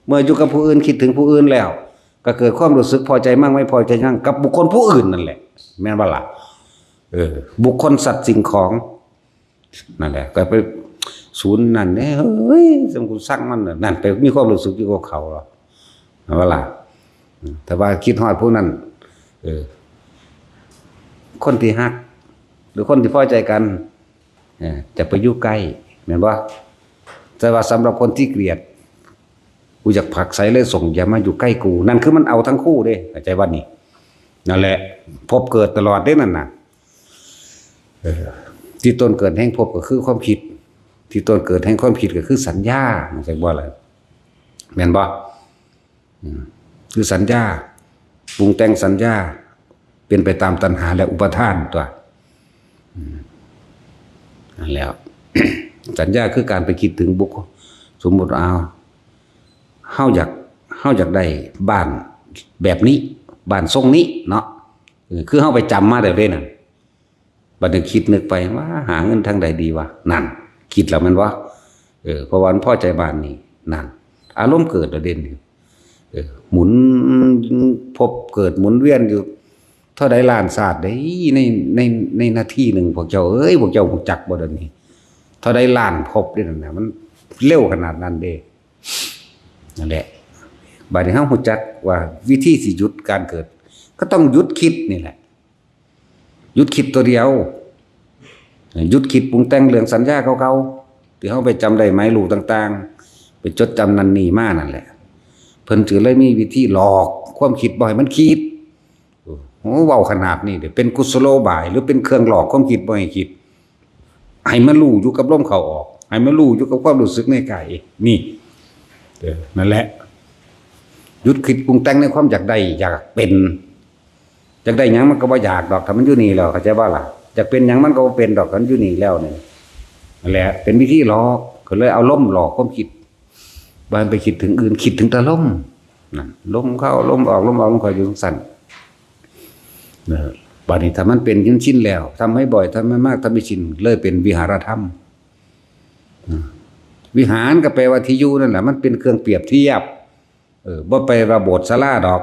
เมื่ออยู่กับผู้อื่น คิดถึงผู้อื่นแล้ว ก็เกิดความรู้สึกพอใจมั่งไม่พอใจมั่งกับบุคคลผู้อื่นนั่นแหละ แม่นบ่ล่ะ? เออ บุคคล สัตว์ สิ่งของ นั่นแหละ ก็ไปศูนย์นั่นเด้ เฮ้ย สมกูสั่งมันน่ะ นั่นไปมีความรู้สึกอยู่กับเขาหรอ แม่นบ่ล่ะ? แต่ว่าคิดฮอดผู้นั้น เออ คนที่ฮัก หรือคนที่พอใจกัน เออ จะไปอยู่ใกล้ แม่นบ่? แต่ว่าสำหรับคนที่เกลียด กูอยากผลักไสเลย ส่งอย่ามาอยู่ใกล้กู นั่นคือมันเอาทั้งคู่เด้ เข้าใจบ่นี่? นั่นแหละ ภพเกิดตลอดเด้นั่นน่ะ เออ ที่ต้นเกิดแห่งภพก็คือความคิด ที่ต้นเกิดแห่งความคิดก็คือสัญญา เข้าใจบ่ล่ะ? แม่นบ่? อืม คือสัญญา ปรุงแต่งสัญญา เป็นไปตามตัณหาและอุปาทานตั๊ว อืม นั่นแหละ สัญญาคือการไปคิดถึงบุคคล สมมุติว่า เอา เฮาอยาก เฮาอยากได้บ้านแบบนี้ บ้านทรงนี้เนาะ เออ คือเฮาไปจำมาแล้วเด้นั่น บัดนี้คิดนึกไปว่าหาเงินทางใดดีวะ นั่น คิดแล้วแม่นบ่? เออ เพราะว่ามันพอใจบ้านนี้ นั่น อารมณ์เกิดแล้วเด้นี่ เออ หมุน ภพเกิดหมุนเวียนอยู่ เท่าใดล้านชาติเด้ ใน ใน ในนาทีหนึ่ง พวกเจ้าเอ้ย พวกเจ้ารู้จักบ่เดี๋ยวนี้ เท่าใดล้านภพเด้นั่นน่ะ มันเร็วขนาดนั้นเด้ นั่นแหละ บัดนี้เฮารู้จักว่าวิธีสิหยุดการเกิด ก็ต้องหยุดคิดนี่แหละ หยุดคิดตัวเดียว หยุดคิดปรุงแต่งเรื่องสัญญาเก่าๆ ที่เฮาไปจำได้หมายรู้ต่างๆ ไปจดจำนั่นนี่มานั่นแหละ เพิ่นจึงเลยมีวิธีหลอกความคิดบ่ให้มันคิด โอ้ เว้าขนาดนี้เด้ เป็นกุศโลบาย หรือเป็นเครื่องหลอกความคิดบ่ให้คิด ให้มารู้อยู่กับลมเข้าออก ให้มารู้อยู่กับความรู้สึกในกาย นี่ เออ นั่นแหละ หยุดคิดปรุงแต่งในความอยากได้ อยากเป็น อยากได้หยังมันก็บ่อยากดอก ถ้ามันอยู่นี่แล้ว เข้าใจบ่ล่ะ? อยากเป็นหยังมันก็บ่เป็นดอก ถ้ามันอยู่นี่แล้วนี่ นั่นแหละ เป็นวิธีหลอก ก็เลยเอาลมหลอกความคิด บ่ให้ไปคิดถึงอื่น คิดถึงแต่ลม นั่น ลมเข้า ลมออก ลมออก ลมเข้า อยู่จั่งซั้น เออ บัดนี้ถ้ามันเป็นจนชินแล้ว ทำให้บ่อย ทำให้มาก ทำให้ชิน เลยเป็นวิหารธรรม อืม วิหารก็แปลว่าที่อยู่นั่นแหละ มันเป็นเครื่องเปรียบเทียบ เออ บ่แปลว่าโบสถ์ศาลาดอก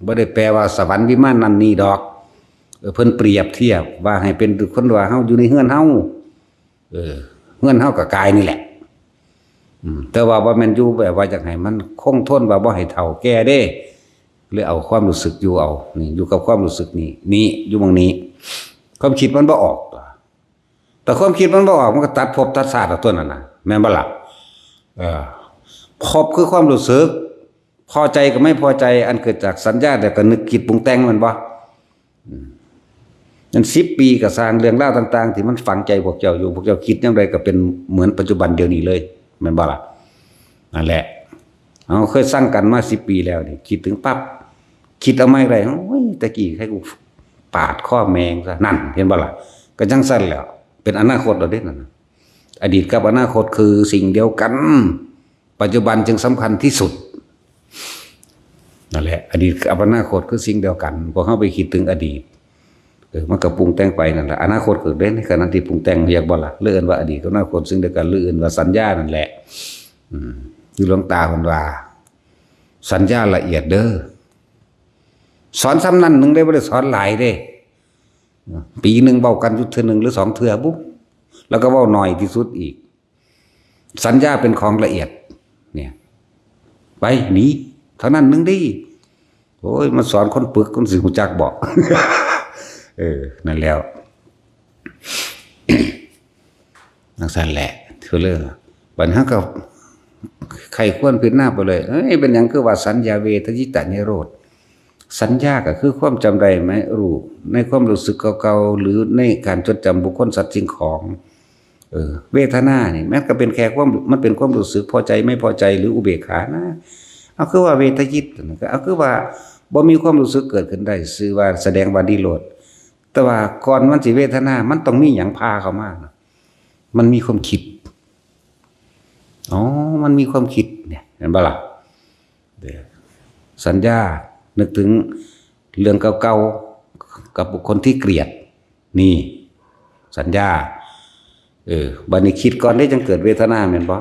บ่ได้แปลว่าสวรรค์วิมานนั่นนี่ดอก เออ เพิ่นเปรียบเทียบว่าให้เป็นคนว่าเฮาอยู่ในเฮือนเฮา เออ เฮือนเฮาก็กายนี่แหละ อืม แต่ว่าบ่แม่นอยู่แบบว่าอยากให้มันคงทน ว่าบ่ให้เฒ่าแก่เด้ เลยเอาความรู้สึกอยู่เอา นี่ อยู่กับความรู้สึกนี่ นี่ อยู่หม่องนี้ ความคิดมันบ่ออก แต่ความคิดมันบ่ออก มันก็ตัดภพตัดชาติเอาตั๊วนั่นน่ะ แม่นบ่ล่ะ? เออ ภพคือความรู้สึก พอใจกับไม่พอใจ อันเกิดจากสัญญา แล้วก็นึกคิดปรุงแต่ง แม่นบ่? อืม นั่น สิบปีก็ซ่าง เรื่องราวต่างๆ ที่มันฝังใจพวกเจ้าอยู่ พวกเจ้าคิดยามใดก็เป็นเหมือนปัจจุบันเดี๋ยวนี้เลย แม่นบ่ล่ะ? นั่นแหละ เฮาเคยสั่งกันมาสิบปีแล้วนี่ คิดถึงปั๊บ คิดเอาใหม่ได้ โอ้ย แต่กี้ใครกูปาดคอแม่งซะ นั่น เห็นบ่ล่ะ? ก็จั่งซั้นแหล้ว เป็นอนาคตแล้วเด้นั่นน่ะ อดีตกับอนาคตคือสิ่งเดียวกัน ปัจจุบันจึงสำคัญที่สุด นั่นแหละ อดีตกับอนาคตคือสิ่งเดียวกัน พวกเฮาไปคิดถึงอดีต เออ มันก็ปรุงแต่งไปนั่นแหละ อนาคตเกิดได้ในขณะที่ปรุงแต่ง เรียกบ่ล่ะ หรือเอิ้นว่าอดีตกับอนาคตสิ่งเดียวกัน หรือเอิ้นว่าสัญญานั่นแหละ อืม คือหลวงตาเพิ่นว่า สัญญาละเอียดเด้อ สอนส่ำนั้นหนึ่งเด้ บ่ได้สอนหลายเด้ ปีหนึ่งเว้ากันอยู่เทื่อหนึ่งหรือสองเทื่อบุ แล้วก็เว้าน้อยที่สุดอีก สัญญาเป็นของละเอียด เนี่ย ไปหนี เท่านั้นหนึ่งเด้ โอ้ย มาสอนคนปึก คนสิรู้จักบ่ เออ นั่นแล้ว จั่งซั้นแหละ คือเลย บัดนี้ก็ใคร่ครวญพิจารณาไปเลย เอ้ย เป็นหยังคือว่าสัญญาเวทยิตานิโรธ สัญญาก็คือความจำได้ไหม รู้ในความรู้สึกเก่าๆ หรือในการจดจำบุคคลสัตว์สิ่งของ เออ เวทนานี่มันก็เป็นแค่ความ มันเป็นความรู้สึกพอใจไม่พอใจหรืออุเบกขานะ เอาคือว่าเวทยิต เอาคือว่าบ่มีความรู้สึกเกิดขึ้นได้ ชื่อว่าแสดงว่านิโรธ แต่ว่าก่อนมันสิเวทนา มันต้องมีหยังพาเข้ามานะ มันมีความคิด อ๋อ มันมีความคิดเนี่ย เห็นปะล่ะ เดี๋ยว สัญญา นึกถึงเรื่องเก่าๆ กับบุคคลที่เกลียด นี่ สัญญา เออ บัดนี้คิดก่อนได้จังเกิดเวทนาแม่นบ่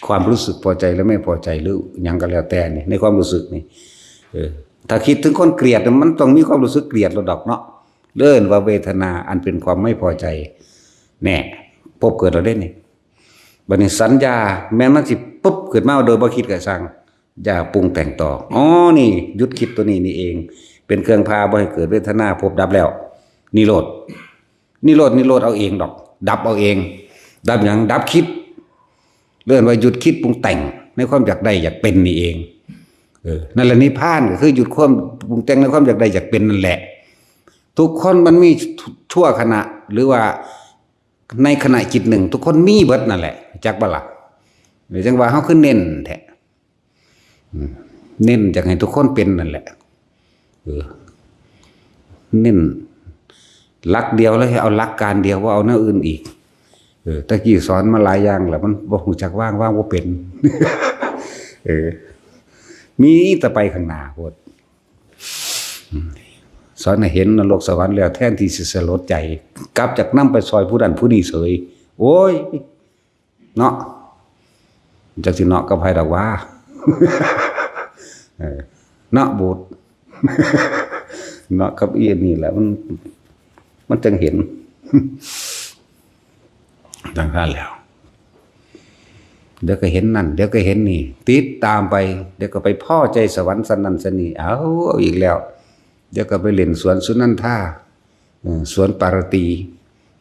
ความรู้สึกพอใจและไม่พอใจหรือหยังก็แล้วแต่นี่ ในความรู้สึกนี่ เออ ถ้าคิดถึงคนเกลียด มันต้องมีความรู้สึกเกลียดแล้วดอกเนาะ เอิ้นว่าเวทนาอันเป็นความไม่พอใจ แน่ พบเกิดแล้วเด้นี่ บัดนี้สัญญา แม้นมันสิปุ๊บขึ้นมาโดยบ่คิดก็ช่าง อย่าปรุงแต่งต่อ อ๋อ นี่ หยุดคิดตัวนี้นี่เอง เป็นเครื่องพาบ่ให้เกิดเวทนา พบดับแล้ว นิโรธ นิโรธ นิโรธเอาเองดอก ดับเอาเอง ดับหยัง ดับคิด เอิ้นว่าหยุดคิดปรุงแต่งในความอยากได้อยากเป็นนี่เอง เออ นั่นแหละนิพพาน ก็คือหยุดความปรุงแต่งในความอยากได้อยากเป็นนั่นแหละ ทุกคนมันมีชั่วขณะ หรือว่าในขณะจิตหนึ่ง ทุกคนมีเบิดนั่นแหละ จักบ่ล่ะ เดี๋ยวจังว่าเฮาคือเน้นแท้ อืม เน้นอยากให้ทุกคนเป็นนั่นแหละ เออ เน้นหลักเดียวเลย เอาหลักการเดียว บ่เอาแนวอื่นอีก เออ ตะกี้สอนมาหลายอย่างแล้ว มันบ่ฮู้จักวาง วางบ่เป็น เออ มีแต่ไปข้างหน้าโพด อืม สอนให้เห็นนรกสวรรค์แล้ว แทนที่สิสลดใจ กลับจากนำไปซอยผู้นั้นผู้นี้เสย โอ้ย เนาะ จักสิเนาะกับไผดอกว่า เออ เนาะบูด เนาะกับอีอันนี้แหละ มัน มันจังเห็น จังซั่นแหล้ว เดี๋ยวก็เห็นนั่น เดี๋ยวก็เห็นนี่ ติดตามไป เดี๋ยวก็ไปพ้อใจสวรรค์สันนั่นสันนี่ เอา เอาอีกแล้ว เดี๋ยวก็ไปเล่นสวนสุนันทา เออ สวนปารตี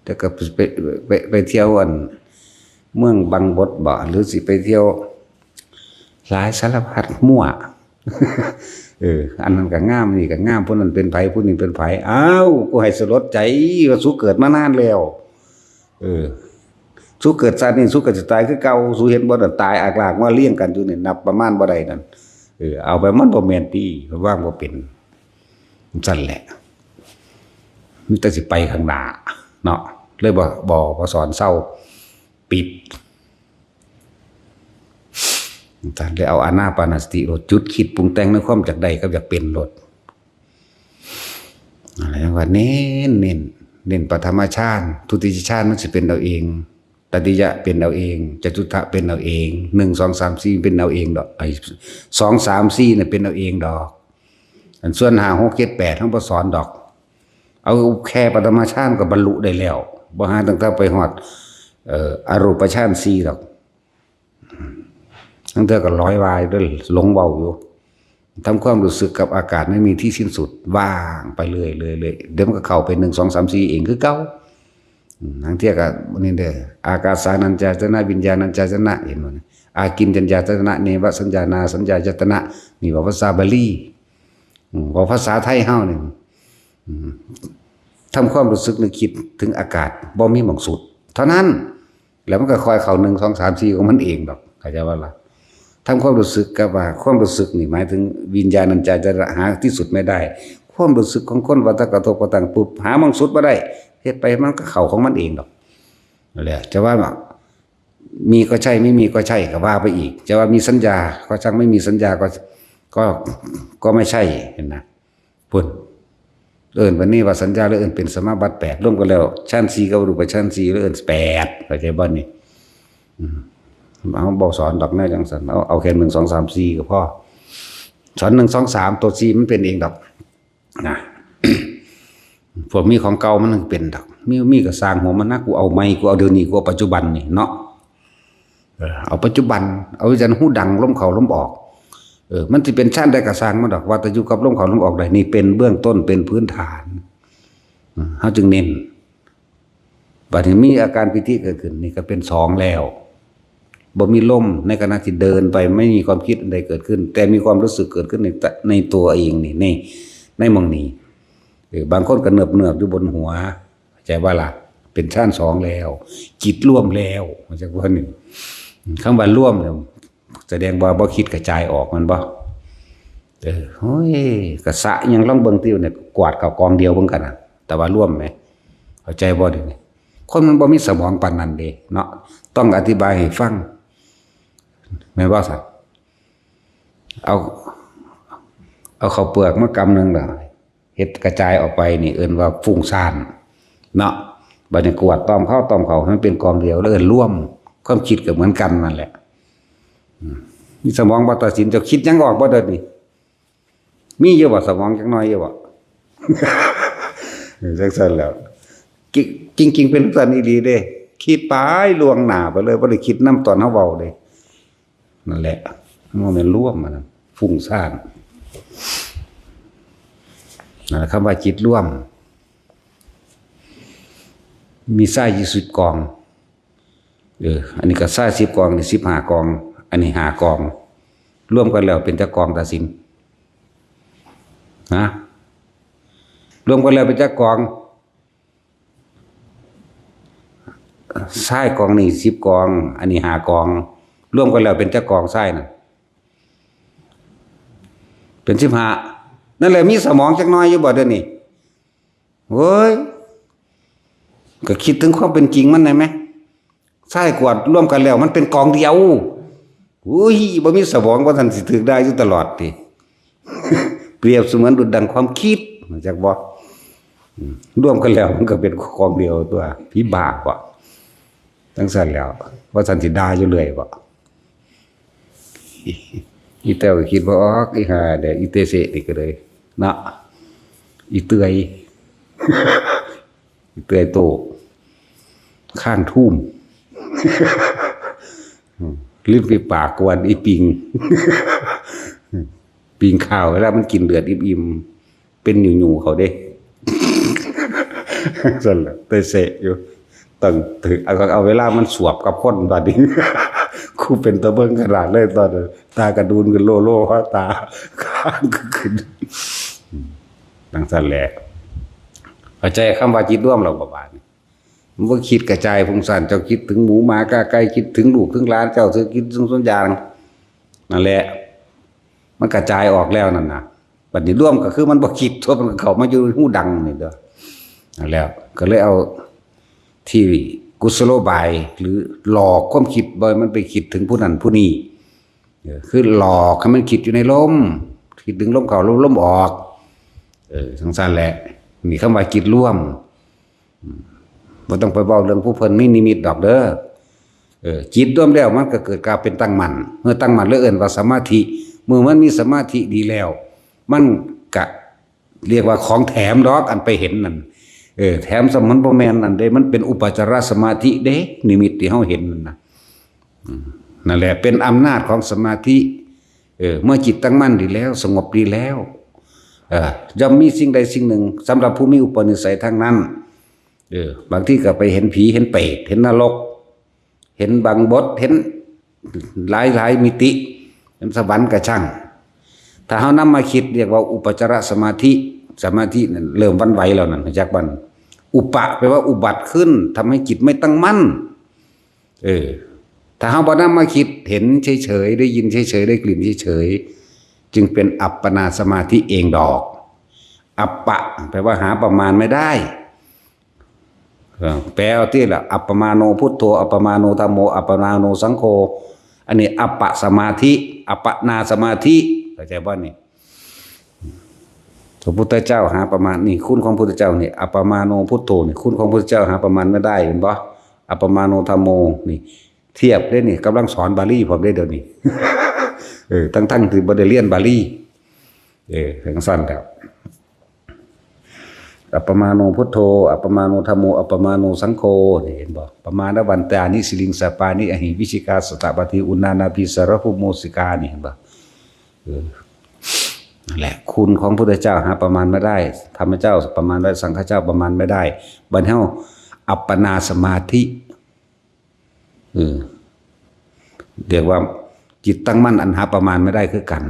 เดี๋ยวก็ไป ไป ไปเที่ยวอัน เมืองบังบดบ่ หรือสิไปเที่ยว หลายสารพัดมั่ว เออ อันนั้นก็งาม นี่ก็งาม ผู้นั้นเป็นไผ ผู้นี้เป็นไผ อ้าว กูให้สลดใจ ว่าสูเกิดมานานแล้ว เออ สูเกิดชาตินี้ สูก็สิตายคือเก่า สูเห็นบ่น่ะ ตายอากลากมาเรียงกันอยู่นี่ นับประมาณบ่ได้นั่น เออ เอาไปมันบ่แม่นติ วางบ่เป็น ซั่นแหละ มีแต่สิไปข้างหน้าเนาะ เลยบ่ บ่ บ่สอนเซา ปิด ท่านเลยเอาอานาปานสติโลด จุดคิดปรุงแต่งในความอยากได้กับอยากเป็นโลด อะไรว่าเน้น เน้น เน้นปฐมฌาน ทุติยฌานมันสิเป็นเอาเอง ตติยะเป็นเอาเอง จตุตะเป็นเอาเอง หนึ่ง สอง สาม สี่ เป็นเอาเองดอก ไอ้ สอง สาม สี่ น่ะเป็นเอาเองดอก อันส่วน ห้า หก เจ็ด แปด เฮาบ่สอนดอก เอาแค่ปฐมฌานก็บรรลุได้แล้ว บ่หาตั้งแต่ไปฮอด เอ่อ อรูปฌานสี่ดอก ทั้งเทื่อก็ลอยวายเด้อ หลงเว้าอยู่ ทำความรู้สึกกับอากาศไม่มีที่สิ้นสุด ว่างไปเรื่อยๆๆ เดี๋ยวมันก็เข้าไป หนึ่ง สอง สาม สี่ เองคือเก่า อืม ทั้งเทื่อก็นี่เด้อ อากาสานัญจายตนะ วิญญาณัญจายตนะ เห็นบ่เนี่ย อากิญจัญญายตนะ เนวสัญญานาสัญญายตนะ นี่เว้าภาษาบาลี อืม เว้าภาษาไทยเฮานี่ อืม ทำความรู้สึกนึกคิดถึงอากาศ บ่มีหม่องสุด เท่านั้น แล้วมันก็ค่อยเข้า หนึ่ง สอง สาม สี่ ของมันเองดอก เข้าใจบ่ล่ะ ทำความรู้สึกกับว่า ความรู้สึกนี่หมายถึงวิญญาณัญจายตนะ หาที่สุดไม่ได้ ความรู้สึกของคนว่าถ้ากระทบกระทั่งปุ๊บ หาหม่องสุดบ่ได้ เฮ็ดไปมันก็เข้าของมันเองดอก นั่นแหละ จะว่า มีก็ใช่ ไม่มีก็ใช่ ก็ว่าไปอีก จะว่ามีสัญญาก็ช่าง ไม่มีสัญญาก็ ก็ ก็ไม่ใช่ เห็นนะ พุ้น เอิ้นว่าเนวสัญญา หรือเอิ้นเป็นสมาบัติแปด รวมกันแล้ว ฌานสี่กับรูปฌานสี่ หรือเอิ้นแปด เข้าใจบ่นี่ อืม เอา บ่สอนดอกแนวจังซั่น เอา เอาแค่ หนึ่ง สอง สาม สี่ ก็พอ สอน หนึ่ง สอง สาม ตัว สี่ มันเป็นเองดอก นะ พวกมีของเก่ามันเป็นดอก มี มีก็สร้างหัวมันนะ กูเอาใหม่ กูเอาเดี๋ยวนี้ กูเอาปัจจุบันนี่เนาะ เออ เอาปัจจุบัน เอาจั่งหูดัง ลมเข้าลมออก เออ มันสิเป็นฌานใดก็ช่างมันดอก ว่าแต่อยู่กับลมเข้าลมออกได้ นี่เป็นเบื้องต้น เป็นพื้นฐาน อืม เฮาจึงเน้น บัดนี้มีอาการปีติเกิดขึ้น นี่ก็เป็นสองแล้ว บ่มีลมในขณะที่เดินไป ไม่มีความคิดอันใดเกิดขึ้น แต่มีความรู้สึกเกิดขึ้นในตะในตัวเองนี่ ในในหม่องนี้ เออบางคนก็เนิบๆอยู่บนหัว เข้าใจบ่ล่ะ เป็นฌานสองแล้ว จิตรวมแล้ว เข้าใจบ่นี่ คำว่ารวมเนี่ย แสดงว่าบ่คิดกระจายออก แม่นบ่ เออ โอ้ย กะสะยังลองเบิ่งติเนี่ย กวาดเข้ากองเดียวเบิ่งกันน่ะ แต่ว่ารวมแหม เข้าใจบ่เดี๋ยวนี้ คนมันบ่มีสมองปานนั้นเด้เนาะ ต้องอธิบายให้ฟัง แม่นบ่ซั่น เอา เอาข้าวเปลือกมากำหนึ่งล่ะ เฮ็ดกระจายออกไปนี่เอิ้นว่าฟุ้งซ่านเนาะ บัดนี้กวาดต้อมเข้าต้อมเข้าให้มันเป็นกองเดียว แล้วเอิ้นรวม ความคิดก็เหมือนกันนั่นแหละ อืม มีสมองบ่ตัดสิน เจ้าคิดหยังออกบ่เดี๋ยวนี้ มีอยู่บ่สมองจักหน่อยอยู่บ่ เออ จังซั่นแหล้ว กิ-, จริงๆ เป็นจังซั่นอีหลีเด้ คิดไปล่วงหน้าไปเลย บ่ได้คิดนำตอนเฮาเว้าเด้ นั่นแหละ มันแม่นรวม อันนั้น ฟุ้งซ่าน นั่นแหละ คำว่าจิตรวม มีทรายอยู่สิบกอง เออ อันนี้ก็ทรายสิบกอง นี่สิบห้ากอง อันนี้ห้ากอง รวมกันแล้วเป็นจักกอง ตาสิน ฮะ รวมกันแล้วเป็นจักกอง ทรายกองนี่สิบกอง อันนี้ห้ากอง รวมกันแล้วเป็นจักกองทรายน่ะ เป็นสิบห้า นั่นแหละ มีสมองจักหน่อยอยู่บ่เดี๋ยวนี้ เว้ย ก็คิดถึงความเป็นจริงมันได้ไหม ทรายกวาดรวมกันแล้วมันเป็นกองเดียว อุ้ย บ่มีสมองว่าท่านสิถือได้อยู่ตลอดติ เปรียบเสมือนดุจดังความคิด รู้จักบ่ อืม รวมกันแล้วมันก็เป็นกองเดียวตัว ผีบ้าบ่ จังซั่นแหล้ว ว่าท่านสิด่าอยู่เรื่อยบ่ อีแต้วก็คิดบ่ออก อีห่าเด้อ อีเตเสะนี่ก็เลย เนาะ อีเตื่อย อีเตื่อยโต ข้างทุ่ม อืม ริมฝีปากกวนอีปิง ปิงข้าวเวลามันกินเลือดอิ่มๆ เป็นหยูๆ เขาเด้ ซั่นแหละ เตเสะอยู่ ต้องถือ เอา เอาเวลามันสวบกับคนบัดนี้ กูเป็นตาเบิ่งขนาดเลยตอนนั้น ตากระดูนขึ้นโลโล ตาข้างก็ขึ้น อืม จังซั่นแหละ เข้าใจคำว่าจิตรวมแล้วบ่บาดนี้ มันบ่คิดกระจายฟุ้งซ่าน เจ้าคิดถึงหมูหมากาไก่ คิดถึงลูกถึงหลาน เจ้าสิคิดถึงสวนยาง นั่นแหละ มันกระจายออกแล้วนั่นน่ะ บัดนี้รวมก็คือมันบ่คิด ทั่วมันก็เข้ามาอยู่หูดังนี่เด้อ นั่นแหละ ก็เลยเอาที่กุศโลบาย หรือหลอกความคิดบ่ให้มันไปคิดถึงผู้นั้นผู้นี้ เออ คือหลอกให้มันคิดอยู่ในลม คิดถึงลมเข้าลม ลมออก เออ จังซั่นแหละ นี่คำว่าจิตรวม อืม บ่ต้องไปเว้าเรื่องผู้เพิ่นมีนิมิตดอกเด้อ เออ จิตรวมแล้วมันก็เกิดการเป็นตั้งมั่น เมื่อตั้งมั่นแล้วเอิ้นว่าสมาธิ เมื่อมันมีสมาธิดีแล้ว มันก็เรียกว่าของแถมดอก อันไปเห็นนั่น เออ แถมซะมันบ่แม่นนั่นเด้ มันเป็นอุปจารสมาธิเด้ นิมิตที่เฮาเห็นนั่นน่ะ อืม นั่นแหละ เป็นอำนาจของสมาธิ เออ เมื่อจิตตั้งมั่นดีแล้ว สงบดีแล้ว เออ ย่อมมีสิ่งใดสิ่งหนึ่ง สำหรับผู้มีอุปนิสัยทั้งนั้น เออ บางทีก็ไปเห็นผี เห็นเปรต เห็นนรก เห็นบังบด เห็นหลายหลายมิติ เห็นสวรรค์กะช่าง ถ้าเฮานำมาคิดเรียกว่าอุปจารสมาธิ สมาธินั่นเริ่มหวั่นไหวแล้วนั่น รู้จักบ่ อุปะแปลว่าอุบัติขึ้น ทำให้จิตไม่ตั้งมั่น เออ ถ้าเฮาบ่นำมาคิด เห็นเฉยๆ ได้ยินเฉยๆ ได้กลิ่นเฉยๆ จึงเป็นอัปปนาสมาธิเองดอก อัปปะ แปลว่าหาประมาณไม่ได้ เออ แปลเอาติล่ะ อัปปมาโนพุทโธ อัปปมาโนธัมโม อัปปมาโนสังโฆ อันนี้อัปปะสมาธิ อัปปนาสมาธิ เข้าใจบ่นี่ พระพุทธเจ้าหาประมาณ นี่ คุณของพุทธเจ้านี่ อัปปมาโนพุทโธนี่ คุณของพุทธเจ้าหาประมาณไม่ได้ เห็นบ่ อัปปมาโนธัมโม นี่ เทียบเลยนี่ กำลังสอนบาลีพร้อมเด้เดี๋ยวนี้ เออ ทั้งๆ ที่บ่ได้เรียนบาลี เออ จังซั่นแล้ว อัปปมาโนพุทโธ อัปปมาโนธัมโม อัปปมาโนสังโฆ นี่เห็นบ่ ปมาณวันตานิ สิริงสาปานิ อหิงวิชิกา สตะปาที อุณานาพี สารภูโมสิกา นี่เห็นบ่ เออ นั่นแหละ คุณของพุทธเจ้าหาประมาณไม่ได้ ธรรมเจ้าประมาณไม่ได้ สังฆเจ้าประมาณไม่ได้ บัดเฮาอัปปนาสมาธิ เออ เรียกว่าจิตตั้งมั่นอันหาประมาณไม่ได้คือกัน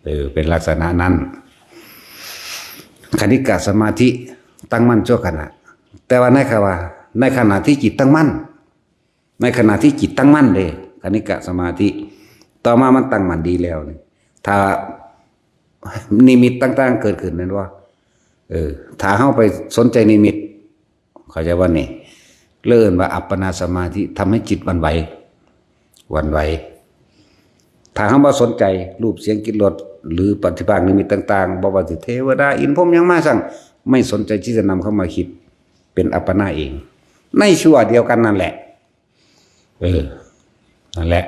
เออ เป็นลักษณะนั้น คณิกะสมาธิตั้งมั่นชั่วขณะ แต่ว่าในขณะว่า ในขณะที่จิตตั้งมั่น ในขณะที่จิตตั้งมั่นเลย คณิกะสมาธิ ต่อมามันตั้งมั่นดีแล้วนี่ ถ้านิมิตต่างๆเกิดขึ้นนั่นว่า เออ ถ้าเฮาไปสนใจนิมิต เข้าใจว่านี่ เรียกว่าอัปปนาสมาธิ ทำให้จิตหวั่นไหว หวั่นไหว ถ้าเฮาบ่สนใจรูปเสียงกลิ่นรส หรือปฏิภาคนิมิตต่างๆ บ่ว่าสิเทวดาอินทร์พรหมหยังมาสั่ง ไม่สนใจที่จะนำเข้ามาคิด เป็นอัปปนาเอง ในชั่วเดียวกันนั่นแหละ เออ นั่นแหละ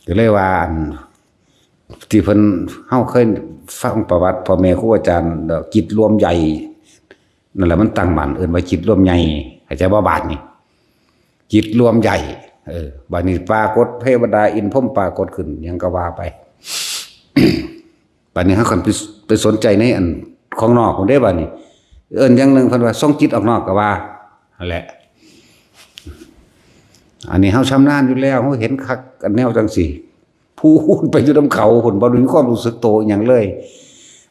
ก็เลยว่าอัน ที่เพิ่น เฮาเคยฟังประวัติพ่อแม่ครูอาจารย์ จิตรวมใหญ่ นั่นแหละมันตั้งมั่น เอิ้นว่าจิตรวมใหญ่ เข้าใจบ่บาดนี่ จิตรวมใหญ่ เออ บาดนี้ปรากฏเทวดาอินทร์พรหมปรากฏขึ้น หยังก็ว่าไป บาดนี้เฮาคันไป ไปสนใจในอันของนอกพุ้นเด้ บาดนี้ เอิ้นอย่างหนึ่งเพิ่นว่าส่งจิตออกนอกก็ว่า นั่นแหละ อันนี้เฮาชำนาญอยู่แล้ว เฮาเห็นคักอันแนวจังซี่ พู้นไปอยู่นำเขาพุ้น บ่มีความรู้สึกโตอิหยังเลย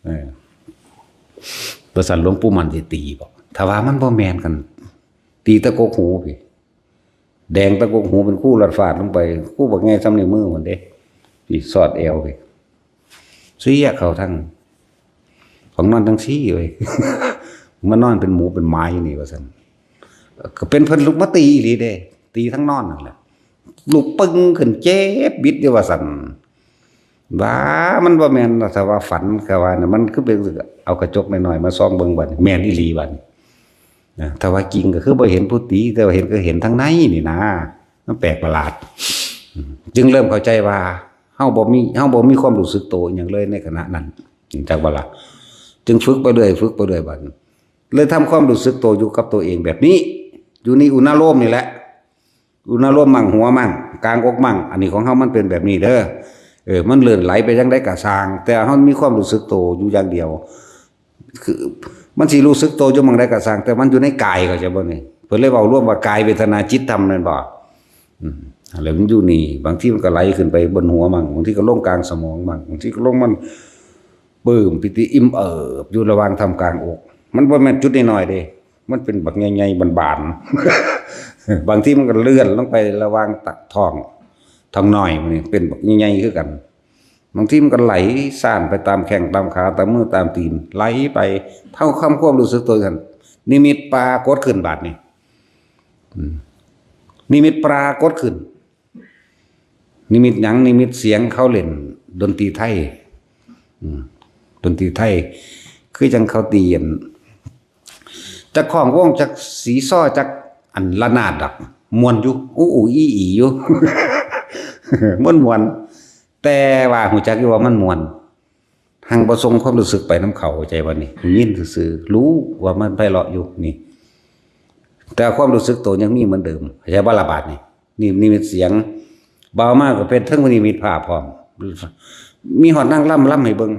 เออ ประสานหลวงปู่มั่นสิตีบ่ ถ้าว่ามันบ่แม่นกัน ตีตะกกหูพี่ แดงตะกกหูเป็นคู่ลัดฟาดลงไป คู่บักใหญ่ส่ำนิ้วมือพุ้นเด้ พี่สอดแอวพี่ เสียเขาทั้ง ของนอนทั้งซี่เว้ย มานอนเป็นหมูเป็นหมาอยู่นี่ว่าซั่น ก็เป็นเพิ่นลุกมาตีอีหลีเด้ ตีทั้งนอนนั่นแหละ ลุกปึ้งขึ้นเจ็บบิดอยู่ว่าซั่น ว่ามันบ่แม่นนะ ถ้าว่าฝันก็ว่านะ มันคือเป็น เอากระจกน้อยๆมาส่องเบิ่งบัดนี้ แม่นอีหลีบัดนี้ นะ ถ้าว่าจริงก็คือบ่เห็นผู้ตี แต่ว่าเห็นก็เห็นทั้งในนี่นะ มันแปลกประหลาด อืม จึงเริ่มเข้าใจว่า เฮาบ่มี เฮาบ่มีความรู้สึกโตอิหยังเลยในขณะนั้น จักบ่ล่ะ จึงฝึกไปเรื่อย ฝึกไปเรื่อยบัดนี้ เลยทำความรู้สึกโตอยู่กับตัวเองแบบนี้ อยู่ในอุณาโลมนี่แหละ อุณาโลมมั่งหัวมั่ง กลางอกมั่ง อันนี้ของเฮามันเป็นแบบนี้เด้อ เออ มันเลื่อนไหลไปจั่งใดก็ซ่าง แต่เฮามีความรู้สึกโตอยู่อย่างเดียว คือ มันสิรู้สึกโตอยู่หม่องใดก็ซ่าง แต่มันอยู่ในกาย เข้าใจบ่นี่ เพิ่นเลยเว้ารวมว่ากายเวทนาจิตธรรมนั่นบ่ อืม แล้วมันอยู่นี่ บางทีมันก็ไหลขึ้นไปบนหัวมั่ง บางทีก็ลงกลางสมองมั่ง บางทีก็ลงมันปลื้มปิติอิ่มเอิบอยู่ระหว่างท่ามกลางอก มันบ่แม่นจุดน้อยๆเด้ มันเป็นบักใหญ่ๆบานๆ บางทีมันก็เลื่อนลงไประหว่างท้อง ท้องน้อยมันนี่เป็นบักใหญ่ๆคือกัน บางทีมันก็ไหลซ่านไปตามแข้งตามขา ตามมือตามตีน ไหลไป เท่าคำความรู้สึกตัวกัน นิมิตปรากฏขึ้นบาดนี้ อืม นิมิตปรากฏขึ้น นิมิตหยัง นิมิตเสียงเขาเล่นดนตรีไทย อืม ดนตรีไทย คือจั่งเขาตีอัน จักของวงจักสีซ้อจักอันระนาดดอก ม่วนอยู่ อู้อู้อี้อี้อยู่ ม่วนม่วน แต่ว่าฮู้จักอยู่ว่ามันม่วน หังบ่ส่งความรู้สึกไปนำเขา เข้าใจบ่นี่ ยินซื่อๆ รู้ว่ามันไพเราะอยู่นี่ แต่ความรู้สึกโตยังมีเหมือนเดิม เข้าใจบ่ล่ะบาดนี่ นี่นิมิตเสียง บ่าวมาก็เป็นเทิงนิมิตภาพพร้อม มีฮอดนางรำรำให้เบิ่ง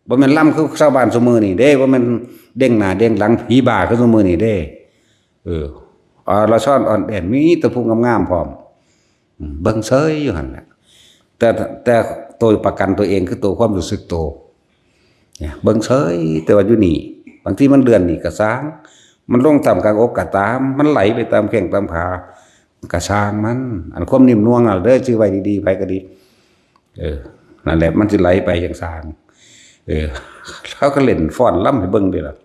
บ่แม่นรำคือชาวบ้านซุมื้อนี่เด้ บ่แม่นเด้งหน้าเด้งหลังผีบ้าคือซุมื้อนี่เด้ เออ อรชรอ่อนแอน มีแต่ผู้งามๆพร้อม อืม เบิ่งเซยอยู่หั่นแหละ แต่ แต่ตัวประกันตัวเองคือตัวความรู้สึกโต เนี่ย เบิ่งเซย แต่ว่าอยู่นี่ บางทีมันเลื่อนนี่ก็ซ่าง มันลงท่ามกลางอกก็ตาม มันไหลไปตามแข้งตามขาก็ซ่างมัน อันความนิ่มนวลน่ะเด้อ ชื่อไว้ดีๆ ไผก็ดี เออ นั่นแหละ มันสิไหลไปอย่างซ่าง เออ เขาก็เล่นฟ้อนรำให้เบิ่งเด้ล่ะ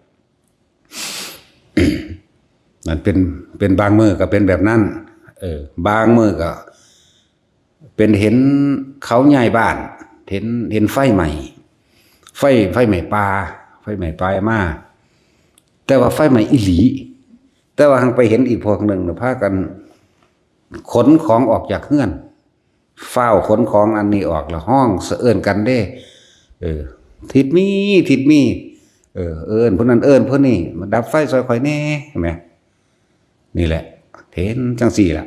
นั่นเป็น เป็นบางมื้อก็เป็นแบบนั้น เออ บางมื้อก็เป็นเห็นเขาย้ายบ้าน เห็น เห็นไฟไหม้ ไฟ ไฟไหม้ป่า ไฟไหม้ป่ามา แต่ว่าไฟไหม้อีหลี แต่ว่าหังไปเห็นอีกพวกหนึ่งน่ะพากันขนของออกจากเฮือน ฟ้าวขนของอันนี้ออกแล้วฮ้องสะเอิ้นกันเด้ เออ ทิดมี ทิดมี เออ เอิ้นผู้นั้นเอิ้นผู้นี้ มาดับไฟซอยข่อยแหน่ เห็นไหม นี่แหละ เห็นจังซี่ล่ะ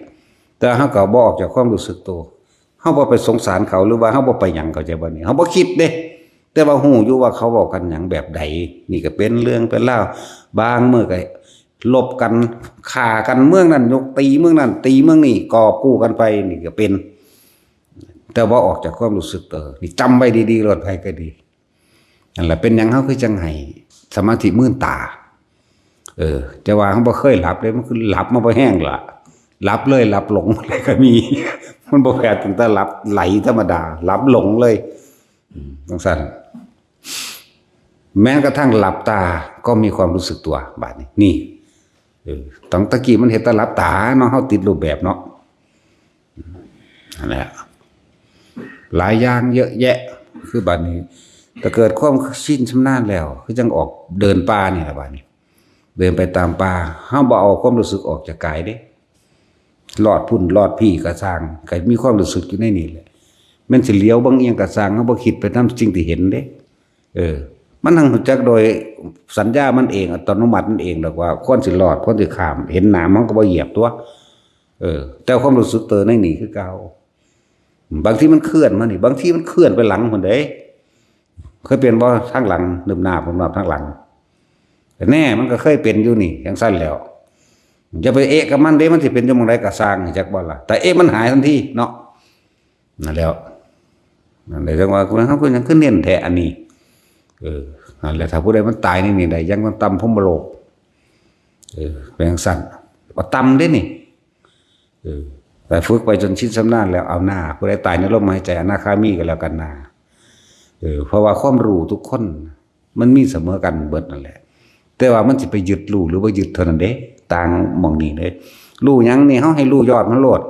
แต่เฮาก็บ่ออกจากความรู้สึกโต เฮาบ่ไปสงสารเขา หรือว่าเฮาบ่ไปหยัง เข้าใจบ่นี่ เฮาบ่คิดเด้ แต่ว่าฮู้อยู่ว่าเขาเว้ากันหยังแบบใด นี่ก็เป็นเรื่องเป็นราว บางมื้อก็ลบกัน ฆ่ากัน เมืองนั้นยกตีเมืองนั้น ตีเมืองนี้ กอบกู้กันไป นี่ก็เป็น แต่ว่าออกจากความรู้สึกตัวนี่ จำไว้ดีๆโลด ไผก็ดี นั่นแหละ เป็นหยังเฮาคือจังให้สมาธิมื่นตา เออ แต่ว่าเฮาบ่เคยหลับเลย มันคือหลับมาบ่แห้งละ หลับเลย หลับหลงเลยก็มี มันบ่แพ้ตั้งแต่หลับไหลธรรมดา หลับหลงเลย อืม จังซั่น แม้กระทั่งหลับตาก็มีความรู้สึกตัว บาดนี้ นี่ เออ ตั้งแต่กี้มันเฮ็ดแต่หลับตาเนาะ เฮาติดรูปแบบเนาะ นั่นแหละ หลายอย่างเยอะแยะ คือบาดนี้ ถ้าเกิดความชินชำนาญแล้ว คือจังออกเดินป่านี่ล่ะบาดนี้ เดินไปตามป่า เฮาบ่เอาความรู้สึกออกจากกายเด้ ลอดพุ้นลอดพี้ก็ซ่าง ก็มีความรู้สึกอยู่ในนี่แหละ แม่นสิเหลียวเบิ่งอิหยังก็ซ่าง เฮาบ่คิดไปนำสิ่งที่เห็นเด้ เออ มันหั้งรู้จักโดยสัญญามันเอง อัตโนมัติมันเองดอกว่าควรสิลอด ควรสิข้าม เห็นหนามมันก็บ่เหยียบตั๊ว เออ แต่ความรู้สึกตัวในนี่คือเก่า บางทีมันเคลื่อนมานี่ บางทีมันเคลื่อนไปหลังพุ้นเด้ เคยเป็นบ่ ทางหลัง นึบนาบ นึบนาบ ทางหลัง แต่แน่ มันก็เคยเป็นอยู่นี่ จังซั่นแล้ว อย่าไปเอะกับมันเด้ มันสิเป็นอยู่หม่องใดก็ซ่าง จักบ่ล่ะ แต่เอะมันหายทันทีเนาะ นั่นแหล้ว นั่นแหละ จังว่าเฮาคือหยังคือเน้นแท้อันนี้ เออ นั่นแหละ ถ้าผู้ใดมันตายในนี่ได้ ยังมันต่ำพรหมโลก เออ เป็นจังซั่น บ่ต่ำเด้นี่ เออ แต่ฝึกไปจนชินชำนาญแล้ว เอาหน้า ผู้ใดตายในลมหายใจอนาคามีก็แล้วกันนา เออ เพราะว่าความรู้ทุกคนมันมีเสมอกันเบิดนั่นแหละ แต่ว่ามันสิไปยึดรู้หรือบ่ยึดเท่านั้นเด้ ต่างหม่องนี้เด้ รู้หยังนี่ เฮาให้รู้ยอดมันโลด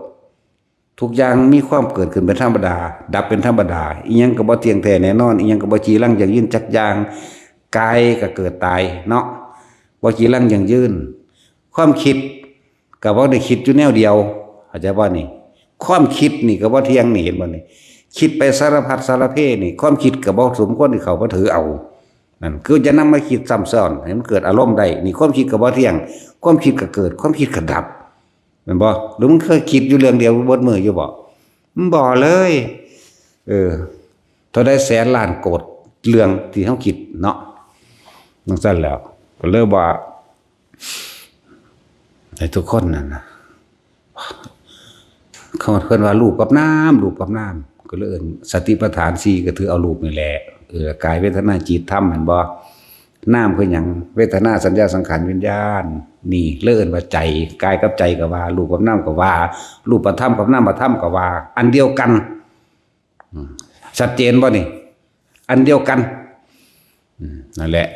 ทุกอย่างมีความเกิดขึ้นเป็นธรรมดา ดับเป็นธรรมดา อิหยังก็บ่เที่ยงแท้แน่นอน อิหยังก็บ่จีรังยั่งยืนจักอย่าง กายก็เกิดตายเนาะ บ่จีรังยั่งยืน ความคิดก็บ่ได้คิดอยู่แนวเดียว เข้าใจบ่นี่ ความคิดนี่ก็บ่เที่ยงนี่ เห็นบ่นี่ คิดไปสารพัดสารเพนี่ ความคิดก็บ่สมควรที่เข้ามาถือเอา นั่นคือจะนำมาคิดซ้ำซ้อนให้มันเกิดอารมณ์ได้ นี่ความคิดก็บ่เที่ยง ความคิดก็เกิด ความคิดก็ดับ แม่นบ่ หรือมึงเคยคิดอยู่เรื่องเดียวเบิดมื้ออยู่บ่ มันบ่เลย เออ เท่าใดแสนล้านโกดเรื่องที่เฮาคิดเนาะ จังซั่นแล้ว ก็เลยว่า ให้ทุกคนนั่นน่ะ เขาเพิ่นว่ารูปกับนาม รูปกับนาม ก็เลยเอิ้นสติปัฏฐานสี่ ก็ถือเอารูปนี่แหละ เออ กายเวทนาจิตธรรม แม่นบ่ นามคือหยัง เวทนาสัญญาสังขารวิญญาณ นี่เลยเอิ้นว่าใจ กายกับใจก็ว่า รูปกับนามก็ว่า รูปธรรมกับนามธรรมก็ว่า อันเดียวกัน อืม ชัดเจนบ่นี่ อันเดียวกัน อืม นั่นแหละ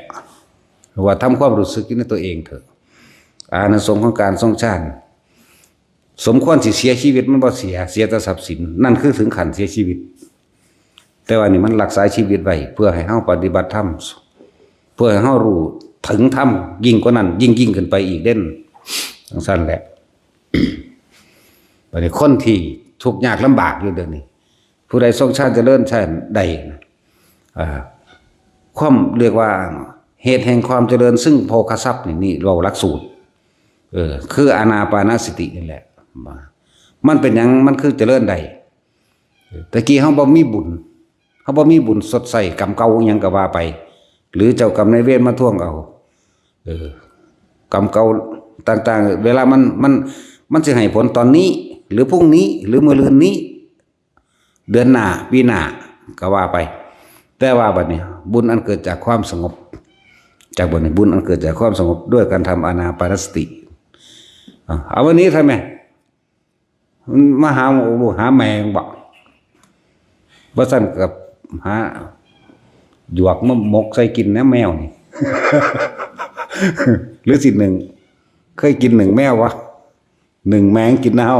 ว่าทำความรู้สึกอยู่ในตัวเองเถอะ อานิสงส์ของการทรงฌาน สมควรสิเสียชีวิตมันบ่เสีย เสียแต่ทรัพย์สิน นั่นคือถึงขั้นเสียชีวิต แต่ว่านี่มันรักษาชีวิตไว้ เพื่อให้เฮาปฏิบัติธรรม เพื่อให้เฮารู้ถึงธรรมยิ่งกว่านั้น ยิ่งๆขึ้นไปอีกเด้ จังซั่นแหละ บัดนี้คนที่ทุกข์ยากลำบากอยู่เดี๋ยวนี้ ผู้ใดทรงฌานเจริญฌานได้นะ อ่า ความเรียกว่าเหตุแห่งความเจริญซึ่งโภคทรัพย์นี่ นี่เว้าหลักสูตร เออ คืออานาปานสตินี่แหละ มันเป็นหยังมันคือเจริญได้ ตะกี้เฮาบ่มีบุญ เฮาบ่มีบุญชดใช้กรรมเก่าอิหยังก็ว่าไป หรือเจ้ากรรมนายเวรมาทวงเอา เออ กรรมเก่าต่างๆ เวลามัน มัน มันสิให้ผลตอนนี้ หรือพรุ่งนี้ หรือมื้ออื่นนี้ เดือนหน้า ปีหน้า ก็ว่าไป แต่ว่าบัดนี้ บุญอันเกิดจากความสงบ จากบัดนี้ บุญอันเกิดจากความสงบด้วยการทำอานาปานสติ อ่ะ เอาวันนี้ทำไม มันมาหาลูกหาแม่มึงบ่ บ่ซั้นก็หาหยวกมาหมกใส่กินนะแมวนี่ หรือสิหนึ่ง เคยกินหนึ่งแมววะ หนึ่งแมงกินเน่า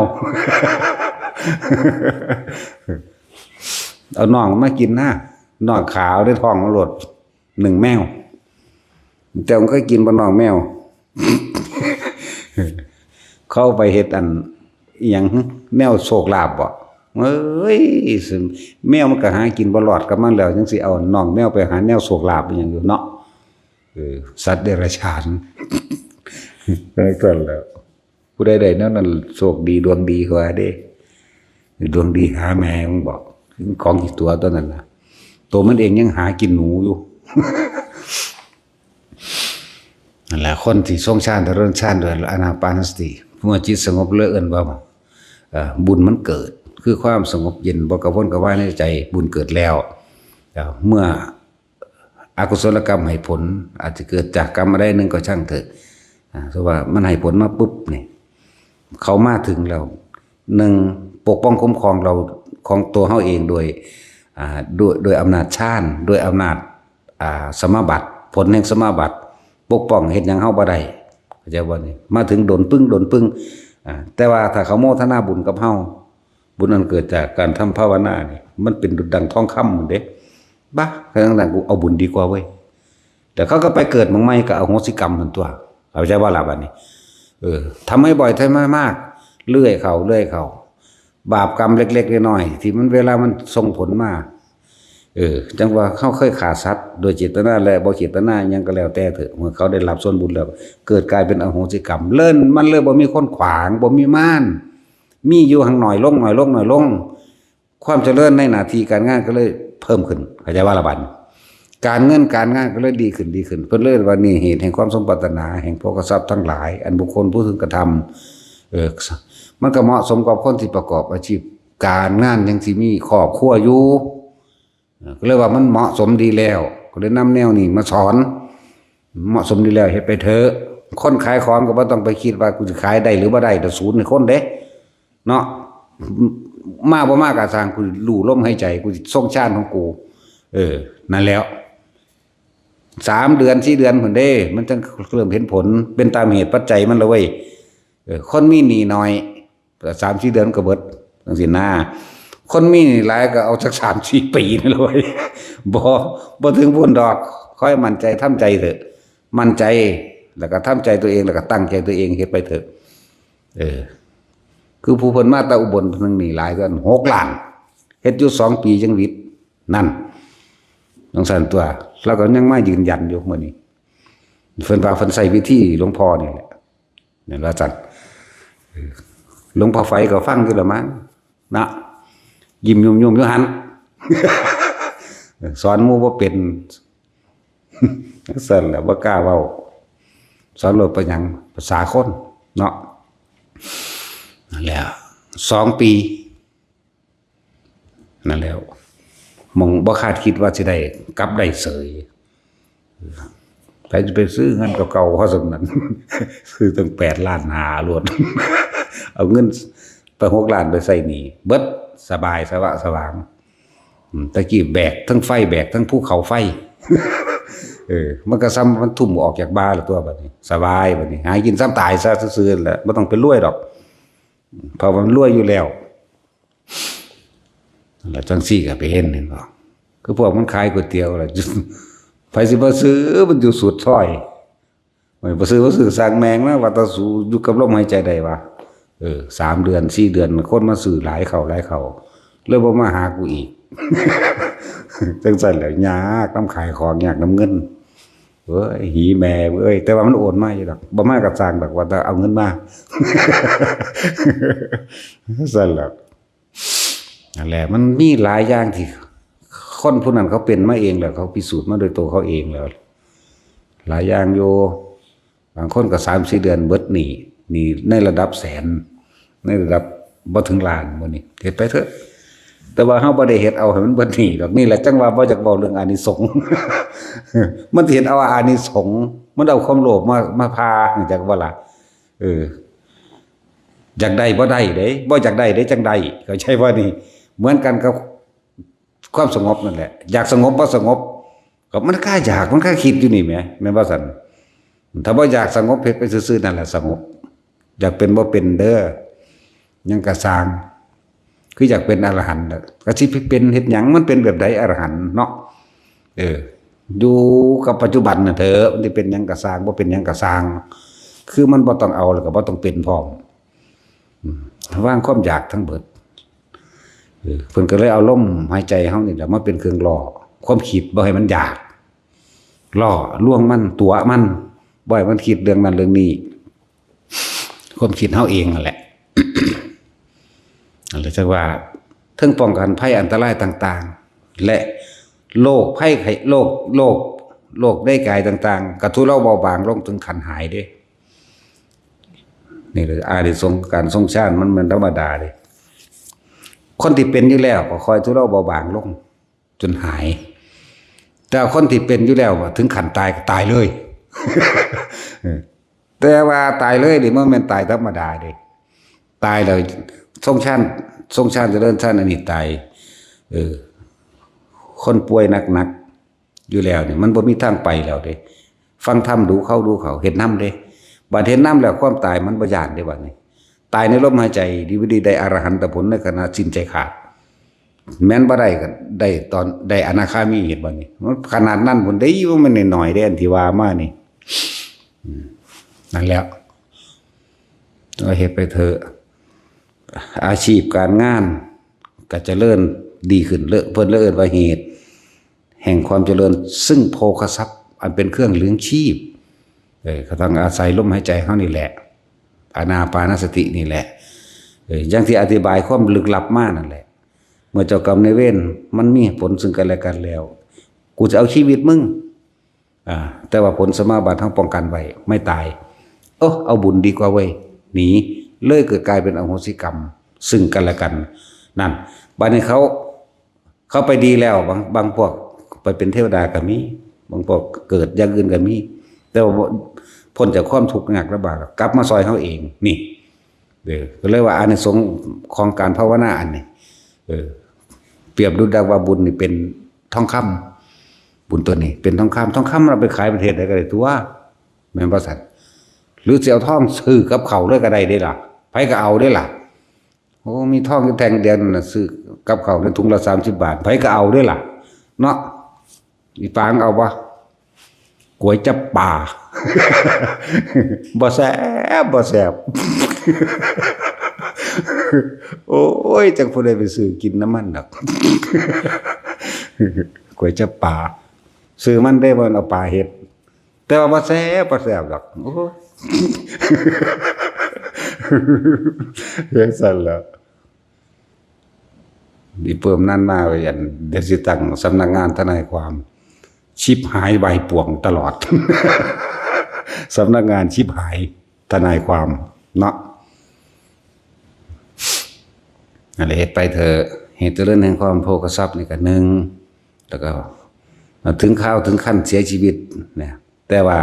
เอาน่องมากินนะ น่องขาวได้ท้องมาโลด หนึ่งแมว เจ้าเคยกินบ่น่องแมว เขาไปเฮ็ดอันอิหยัง แนวโชคลาภบ่ เอ้ย แมวมันก็หากินบ่รอดกับมันแล้ว จังสิเอาน่องแมวไปหาแนวโชคลาภอิหยังอยู่เนาะ เออ สัตว์เดรัจฉาน จังซั่นแหล้ว ผู้ใดได้แนวนั้นโชคดีดวงดีกว่าเด้ ดวงดีหาแม่มึงบอก ของอีกตัวตัวนั้นนะ ตัวมันเองยังหากินหนูอยู่ นั่นแหละ คนที่ทรงฌานเจริญฌานด้วยอานาปานสติ เมื่อจิตสงบเลยเอิ้นว่า เอ่อ บุญมันเกิด คือความสงบเย็น บ่กระวนกระวายในใจ บุญเกิดแล้ว แล้วเมื่ออกุศลกรรมให้ผล อาจจะเกิดจากกรรมอะไรหนึ่งก็ช่างเถอะ อ่า เพราะว่ามันให้ผลมาปุ๊บนี่ เขามาถึงแล้ว หนึ่ง ปกป้องคุ้มครองเรา ของตัวเฮาเองโดย อ่า ด้วย ด้วยอำนาจฌาน ด้วยอำนาจ อ่า สมาบัติ ผลแห่งสมาบัติ ปกป้องเฮ็ดหยังเฮาบ่ได้ เข้าใจบ่นี่ มาถึงโดนปึ้ง โดนปึ้ง อ่า แต่ว่าถ้าเขาโมทนาบุญกับเฮา บุญอันเกิดจากการทำภาวนานี่ มันเป็นดุจดังทองคำหมดเด้ บ้า ทั้งนั้นกูเอาบุญดีกว่าเว้ย แต่เขาก็ไปเกิดหม่องใหม่ก็อโหสิกรรมหั่นตัว เข้าใจบ่ล่ะบัดนี้ เออ ทำให้บ่อย ทำให้มาก เรื่อยเข้า เรื่อยเข้า บาปกรรมเล็กๆน้อยๆ ที่มันเวลามันส่งผลมา เออ จั่งว่าเฮาเคยฆ่าสัตว์โดยเจตนาและบ่เจตนาหยังก็แล้วแต่เถอะ เมื่อเขาได้รับส่วนบุญแล้ว เกิดกลายเป็นอโหสิกรรม เลิ่น มันเลยบ่มีคนขวาง บ่มีมาร มีอยู่หั่งน้อยลง น้อยลง น้อยลง ความเจริญในหน้าที่การงานก็เลยเพิ่มขึ้น เข้าใจบ่ล่ะบัดนี้ การเงินการงานก็เลยดีขึ้น ดีขึ้น เพิ่นเลยว่านี่เหตุแห่งความสมปรารถนา แห่งโภคทรัพย์ทั้งหลาย อันบุคคลผู้พึงกระทำ เออ มันก็เหมาะสมกับคนที่ประกอบอาชีพการงาน ยังสิมีครอบครัวอยู่ เออ ก็เลยว่ามันเหมาะสมดีแล้ว ก็เลยนำแนวนี้มาสอน เหมาะสมดีแล้ว เฮ็ดไปเถอะ คนขายของก็บ่ต้องไปคิดว่ากูสิขายได้หรือบ่ได้ แต่ศูนย์ให้คนเด้ เนาะ มาบ่มาก็ช่าง กูรู้ลมหายใจ กูสิทรงฌานของกู เออ นั่นแหล้ว สามเดือน สี่เดือนพุ้นเด้ มันจั่งเริ่มเห็นผล เป็นตามเหตุปัจจัยมันละเว้ย เออ คนมีหนี้น้อย สามสี่เดือนก็เบิด จั่งซี้นะ คนมีหนี้หลายก็เอาจักสามสี่ปีนั่นละเว้ย บ่ บ่ถึงพุ้นดอก ค่อยมั่นใจ ทำใจเถอะ มั่นใจ แล้วก็ทำใจตัวเอง แล้วก็ตั้งใจตัวเอง เฮ็ดไปเถอะ เออ คือผู้เพิ่นมาแต่อุบล เพิ่นหนี้หลายก็ หกล้าน เฮ็ดอยู่สองปีจั่งหวิด นั่น จั่งซั้นตัว แล้วก็ยังมายืนยันอยู่มื้อนี้ เพิ่นว่าเพิ่นใช้วิธีหลวงพ่อนี่แหละ นั่นว่าซั่น เออ หลวงพ่อไฟก็ฟังอยู่ละมั้ง นะ ยิ้มยุ่มๆอยู่หั่น สอนหมู่บ่เป็น ซั่นแหละ บ่กล้าเว้า สอนโลดไปหยัง ภาษาคนเนาะ นั่นแหละ สองปี นั่นแหล้ว หม่องบ่คาดคิดว่าสิได้ กลับได้เสย ไผสิไปซื้อเงินเก่าๆ เพราะสำนั้น ซื้อตั้งแปดล้านห้าโลด เอาเงินตั้งหกล้านไปใช้หนี้ เบิด สบาย สวะสวาง อืม ตะกี้แบกทั้งไฟ แบกทั้งภูเขาไฟ เออ มันก็ส่ำมันทุ่มออกจากบ่าละตัวบัดนี้ สบายบัดนี้ หากินส่ำตายซะซื่อๆแหละ บ่ต้องไปรวยดอก เพราะว่ามันรวยอยู่แล้ว แล้วจั่งซี้ก็ไปเห็น เห็นบ่ คือพวกมันขายก๋วยเตี๋ยวล่ะ ไผสิมาซื้อ มันอยู่สุดซอย ไผบ่ซื้อ บ่ซื้อ สั่งแม่งนะ ว่าแต่สูอยู่กับลมหายใจได้วะ เออ สามเดือน สี่เดือน คนมาซื้อหลายเข้า หลายเข้า เลยบ่มาหากูอีก จั่งซั้นแหละ ยากนำขายของ ยากนำเงิน เว้ย หีแม่เว้ย แต่ว่ามันโอนมาอยู่ดอก บ่มาก็ซ่างดอก ว่าแต่เอาเงินมา ซั้นแหละ นั่นแหละ มันมีหลายอย่างที่คนผู้นั้นเขาเป็นมาเองแล้ว เขาพิสูจน์มาโดยตัวเขาเองแล้ว หลายอย่างอยู่ บางคนก็สามสี่เดือนเบิดหนี้ หนี้ในระดับแสน ในระดับบ่ถึงล้าน มื้อนี้ เฮ็ดไปเถอะ แต่ว่าเฮาบ่ได้เฮ็ดเอาให้มันเบิดหนี้ดอก นี่แหละจั่งว่าบ่อยากเว้าเรื่องอานิสงส์ มันสิเฮ็ดเอาอานิสงส์ มันเอาความโลภมา มาพา จักว่าล่ะ เออ อยากได้บ่ได้เด้ บ่อยากได้เด้จั่งได้ เข้าใจบ่นี่ เหมือนกันกับความสงบนั่นแหละ อยากสงบบ่สงบ ก็มันคาอยาก มันคาคิดอยู่นี่แหม แม่นบ่ซั่น ถ้าบ่อยากสงบ เฮ็ดไปซื่อๆนั่นแหละสงบ อยากเป็นบ่เป็นเด้อ หยังก็ซ่าง คืออยากเป็นอรหันต์น่ะ ก็สิไปเป็นเฮ็ดหยัง มันเป็นแบบใดอรหันต์เนาะ เออ อยู่กับปัจจุบันน่ะเถอะ มันสิเป็นหยังก็ซ่าง บ่เป็นหยังก็ซ่าง คือมันบ่ต้องเอาแล้วก็บ่ต้องเป็นพร้อม อืม วางความอยากทั้งเบิด เออ เพิ่นก็เลยเอาลมหายใจเฮานี่แหละมาเป็นเครื่องล่อความคิด บ่ให้มันอยาก ล่อลวงมัน ตั๋วมัน บ่ให้มันคิดเรื่องนั้นเรื่องนี้ ความคิดเฮาเองนั่นแหละ นั่นแหละจั่งว่า เทิงป้องกันภัยอันตรายต่างๆ และโรคภัยไข้ โรค โรค โรคในกายต่างๆ ก็ทุเลาเบาบางลงถึงขั้นหายเด้ นี่แหละอานิสงส์การทรงฌาน มันบ่ธรรมดาเด้ คนที่เป็นอยู่แล้วก็ค่อยทุเลาเบาบางลง จนหาย แต่คนที่เป็นอยู่แล้วอะถึงขั้นตายก็ตายเลย เออ แต่ว่าตายเลยนี่มันแม่นตายธรรมดาเด้ ตายแล้ว ทรงชาญ ทรงชาญเจริญชาญอันนี้ตาย เออ คนป่วยหนักๆอยู่แล้วนี่ มันบ่มีทางไปแล้วเด้ ฟังธรรมดูเขาดูเขา เฮ็ดนำเด้ บัดเฮ็ดนำแล้วความตายมันบ่ย้านเด้บัดนี้ ตายในลมหายใจ ดีบ่ดีได้อรหันตผลในขณะสิ้นใจขาด แม่นบ่ได้ก็ได้ตอนได้อนาคามี เห็นบ่นี่ มันขนาดนั้นพุ้นเด้ บ่แม่นน้อยๆเด้ อันที่ว่ามานี่ อืม นั่นแหละ ก็เฮ็ดไปเถอะ อาชีพการงานก็เจริญดีขึ้น เลอะ เพิ่นเลยเอิ้นว่าเหตุ แห่งความเจริญ ซึ่งโภคทรัพย์อันเป็นเครื่องเลี้ยงชีพ เออ ก็ต้องอาศัยลมหายใจเฮานี่แหละ อานาปานสตินี่แหละ เออ อย่างที่อธิบายความลึกลับมานั่นแหละ เมื่อเจ้ากรรมนายเวรมันมีผลซึ่งกันและกันแล้ว กูจะเอาชีวิตมึง อ่า แต่ว่าผลสมาบัติเฮาป้องกันไว้ ไม่ตาย โอ้ เอาบุญดีกว่าเว้ย หนี เลยเกิดกลายเป็นอโหสิกรรม ซึ่งกันและกัน นั่น บัดนี้เขา เขาไปดีแล้ว บาง บางพวกไปเป็นเทวดาก็มี บางพวกเกิดอย่างอื่นก็มี แต่ว่าบ่ พ้นจากความทุกข์ยากลำบาก กลับมาซอยเฮาเอง นี่ เออ ก็เลยว่าอานิสงส์ของการภาวนาอันนี้ เออ เปรียบดุจดังว่าบุญนี่เป็นทองคำ บุญตัวนี้เป็นทองคำ ทองคำเอาไปขายประเทศใดก็ได้ตัว แม่นบ่ซั่น หรือสิเอาทองซื้อกับข้าวเลยก็ได้เด้ล่ะ ไผก็เอาเด้ล่ะ โอ้ มีทองอยู่แท่งเดียวนั่นน่ะ ซื้อกับข้าวได้ถุงละสามสิบบาท ไผก็เอาเด้ล่ะ เนาะ อีปางเอาบ่ ก๋วยจั๊บปลา บ่แซ่บ บ่แซ่บ โอ้ย จักผู้ใดไปซื้อกินนำมันดอก ก๋วยจั๊บปลา ซื้อมันได้บ่ เอาปลาเฮ็ด แต่ว่าบ่แซ่บ บ่แซ่บดอก โอ้ย จั่งซั้นแหล้ว อีเพิ่มนั่นมาว่า อัน เดี๋ยวสิตั้งสำนักงานทนายความ ชิบหายวายป่วงตลอด สำนักงานชิบหายทนายความ เนาะ นั่นแหละ เฮ็ดไปเถอะ เหตุเจริญแห่งความโภคทรัพย์นี่ก็หนึ่ง แล้วก็ถึงคราวถึงขั้นเสียชีวิตเนี่ย แต่ว่า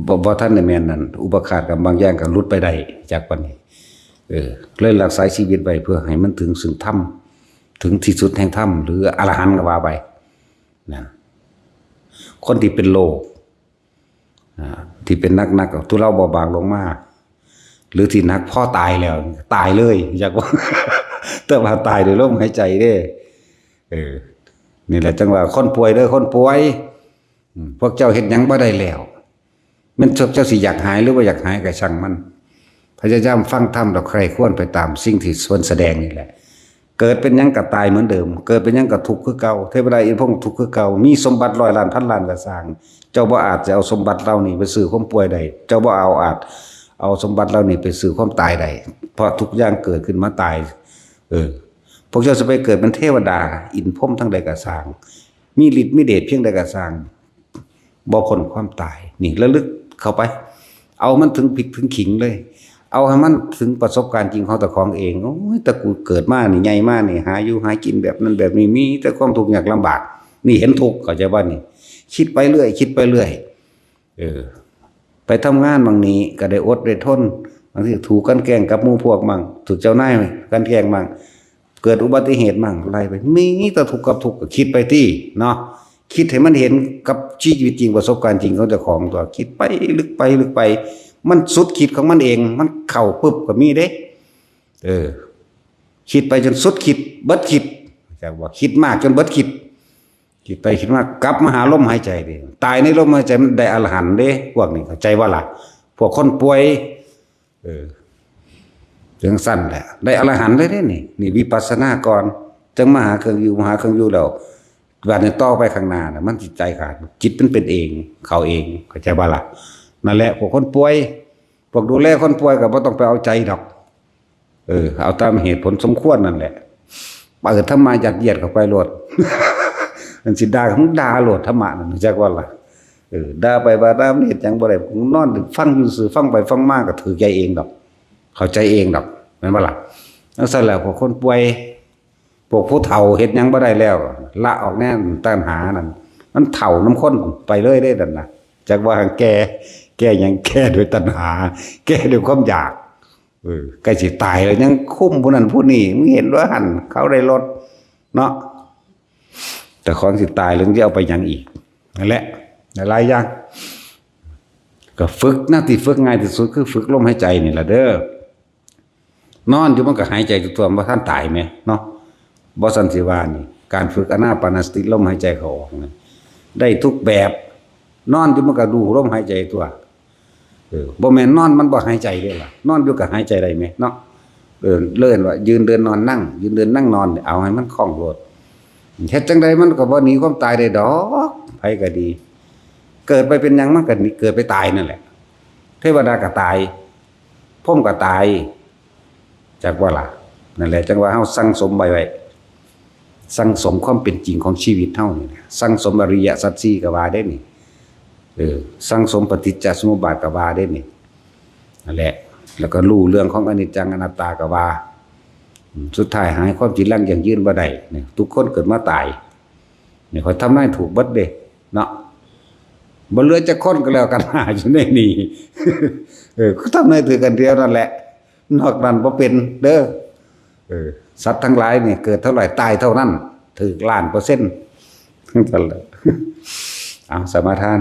บ่ บ่ทันได้แม่นนั่น อุปาทานกับบางอย่างก็หลุดไปได้จากบัดนี้ เออ เลยรักษาชีวิตไว้เพื่อให้มันถึงซึ่งธรรม ถึงที่สุดแห่งธรรม หรืออรหันต์ก็ว่าไป นั่น คนที่เป็นโรค อ่า ที่เป็นหนักๆ ก็ทุเลาเบาบางลงมา หรือที่หนักพอตายแล้ว ตายเลย อยากว่า แต่ว่าตายด้วยลมหายใจเด้ เออ นี่แหละจั่งว่าคนป่วยเด้อ คนป่วย อืม พวกเจ้าเฮ็ดหยังบ่ได้แล้ว แม่นพวกเจ้าสิอยากหายหรือบ่อยากหายก็ช่างมัน พยายามฟังธรรมแล้วใคร่ครวญไปตามสิ่งที่เพิ่นแสดงนี่แหละ เกิดเป็นหยังก็ตายเหมือนเดิม เกิดเป็นหยังก็ทุกข์คือเก่า เทวดาอินทร์พรหมทุกข์คือเก่า มีสมบัติร้อยล้านพันล้านก็ซ่าง เจ้าบ่อาจจะเอาสมบัติเหล่านี้ไปซื้อความป่วยได้ เจ้าบ่เอาอาจเอาสมบัติเหล่านี้ไปซื้อความตายได้ เพราะทุกอย่างเกิดขึ้นมาตาย เออ พวกเจ้าสิไปเกิดเป็นเทวดา อินทร์พรหมทั้งใดก็ซ่าง มีฤทธิ์มีเดชเพียงใดก็ซ่าง บ่พ้นความตาย นี่ระลึกเข้าไป เอามันถึงพริกถึงขิงเลย เอาให้มันถึงประสบการณ์จริงของเจ้าของเอง โอ้ย แต่กูเกิดมานี่ ใหญ่มานี่ หาอยู่หากินแบบนั้นแบบนี้ มีแต่ความทุกข์ยากลำบาก นี่เห็นทุกข์ เข้าใจบ่นี่ คิดไปเรื่อย คิดไปเรื่อย เออ ไปทำงานบางนี้ก็ได้อดได้ทน บางทีถูกกลั่นแกล้งกับหมู่พวกมั่ง ถูกเจ้านายกลั่นแกล้งมั่ง เกิดอุบัติเหตุมั่ง ไล่ไป มีแต่ทุกข์กับทุกข์ ก็คิดไปติเนาะ คิดให้มันเห็นกับชีวิตจริง ประสบการณ์จริงของเจ้าของตัว คิดไปลึกไปลึกไป มันสุดขีดของมันเอง มันเข้าปุ๊บก็มีเด้ เออ คิดไปจนสุดขีด เบิดขีด จั่งว่าคิดมากจนเบิดขีด คิดไปคิดมากลับมาหาลมหายใจเด้ ตายในลมหายใจมันได้อรหันต์เด้ พวกนี้เข้าใจบ่ล่ะ พวกคนป่วย เออ จั่งซั้นแหละ ได้อรหันต์เลยเด้นี่ นี่วิปัสสนาก่อน จั่งมาหาเครื่องอยู่ มาหาเครื่องอยู่แล้ว บัดนี้ต่อไปข้างหน้าน่ะ มันสิใจขาด จิตมันเป็นเอง เข้าเอง เข้าใจบ่ล่ะ นั่นแหละ พวกคนป่วย พวกดูแลคนป่วยก็บ่ต้องไปเอาใจดอก เออ เอาตามเหตุผลสมควรนั่นแหละ เปิดธรรมะยัดเยียดเข้าไปโลด มันสิด่า มึงด่าโลดธรรมะนั่น จักว่าล่ะ เออ ด่าไปว่าด่ามันเฮ็ดหยังบ่ได้ มึงนอนฟังอยู่ซื่อ ฟังไปฟังมาก็ถือใจเองดอก เข้าใจเองดอก แม่นบ่ล่ะ? จั่งซั้นแหละ พวกคนป่วย พวกผู้เฒ่าเฮ็ดหยังบ่ได้แล้ว ละออกแน่ตัณหานั่น มันเฒ่านำคนไปเลยเด้นั่นนะ จักว่าแก่ แก่หยัง แก่ด้วยตัณหา แก่ด้วยความอยาก เออ ใกล้สิตายแล้วยังคุมผู้นั้นผู้นี้ มึงเห็นว่าหั่น เขาได้รถเนาะ เจ้าของสิตายแล้วจะเอาไปหยังอีก นั่นแหละ หลายๆอย่าง ก็ฝึกนะ ที่ฝึกง่ายที่สุดคือฝึกลมหายใจนี่แหละเด้อ นอนอยู่มันก็หายใจตัว บ่ทันตายแหมเนาะ บ่ซั้นสิว่านี่ การฝึกอานาปานสติ ลมหายใจเข้าออกนี่ ได้ทุกแบบ นอนอยู่มันก็ดูลมหายใจตัว เออ บ่แม่นนอนมันบ่หายใจเด้ล่ะ นอนอยู่ก็หายใจได้แหมเนาะ เออ เอิ้นว่ายืนเดินนอนนั่ง ยืนเดินนั่งนอนเนี่ย เอาให้มันคล่องโลด เฮ็ดจั่งใดมันก็บ่หนีความตายได้ดอก ไผก็ดี เกิดไปเป็นหยังมันก็หนี เกิดไปตายนั่นแหละ เทวดาก็ตาย พรหมก็ตาย จักว่าล่ะ นั่นแหละ จั่งว่าเฮาสั่งสมไว้ไว้ สั่งสมความเป็นจริงของชีวิตเฮานี่นะ สั่งสมอริยสัจสี่ก็ว่าเด้นี่ เออ สั่งสมปฏิจจสมุปบาทก็ว่าเด้นี่ นั่นแหละ แล้วก็รู้เรื่องของอนิจจังอนัตตาก็ว่า อืม สุดท้ายหายความจีรังยั่งยืนบ่ได้นี่ ทุกคนเกิดมาตาย นี่ข้อยทำนายถูกเบิดเด้ เนาะ บ่เหลือจักคนก็แล้วกัน อยู่ในนี่ เออ ทำนายถืกอันเดียวนั่นแหละ นอกนั้นบ่เป็นเด้อ เออ สัตว์ทั้งหลายนี่เกิดเท่าไหร่ตายเท่านั้น ถืกล้านเปอร์เซ็นต์ จั่งซั้นแหละ เอา สมาทาน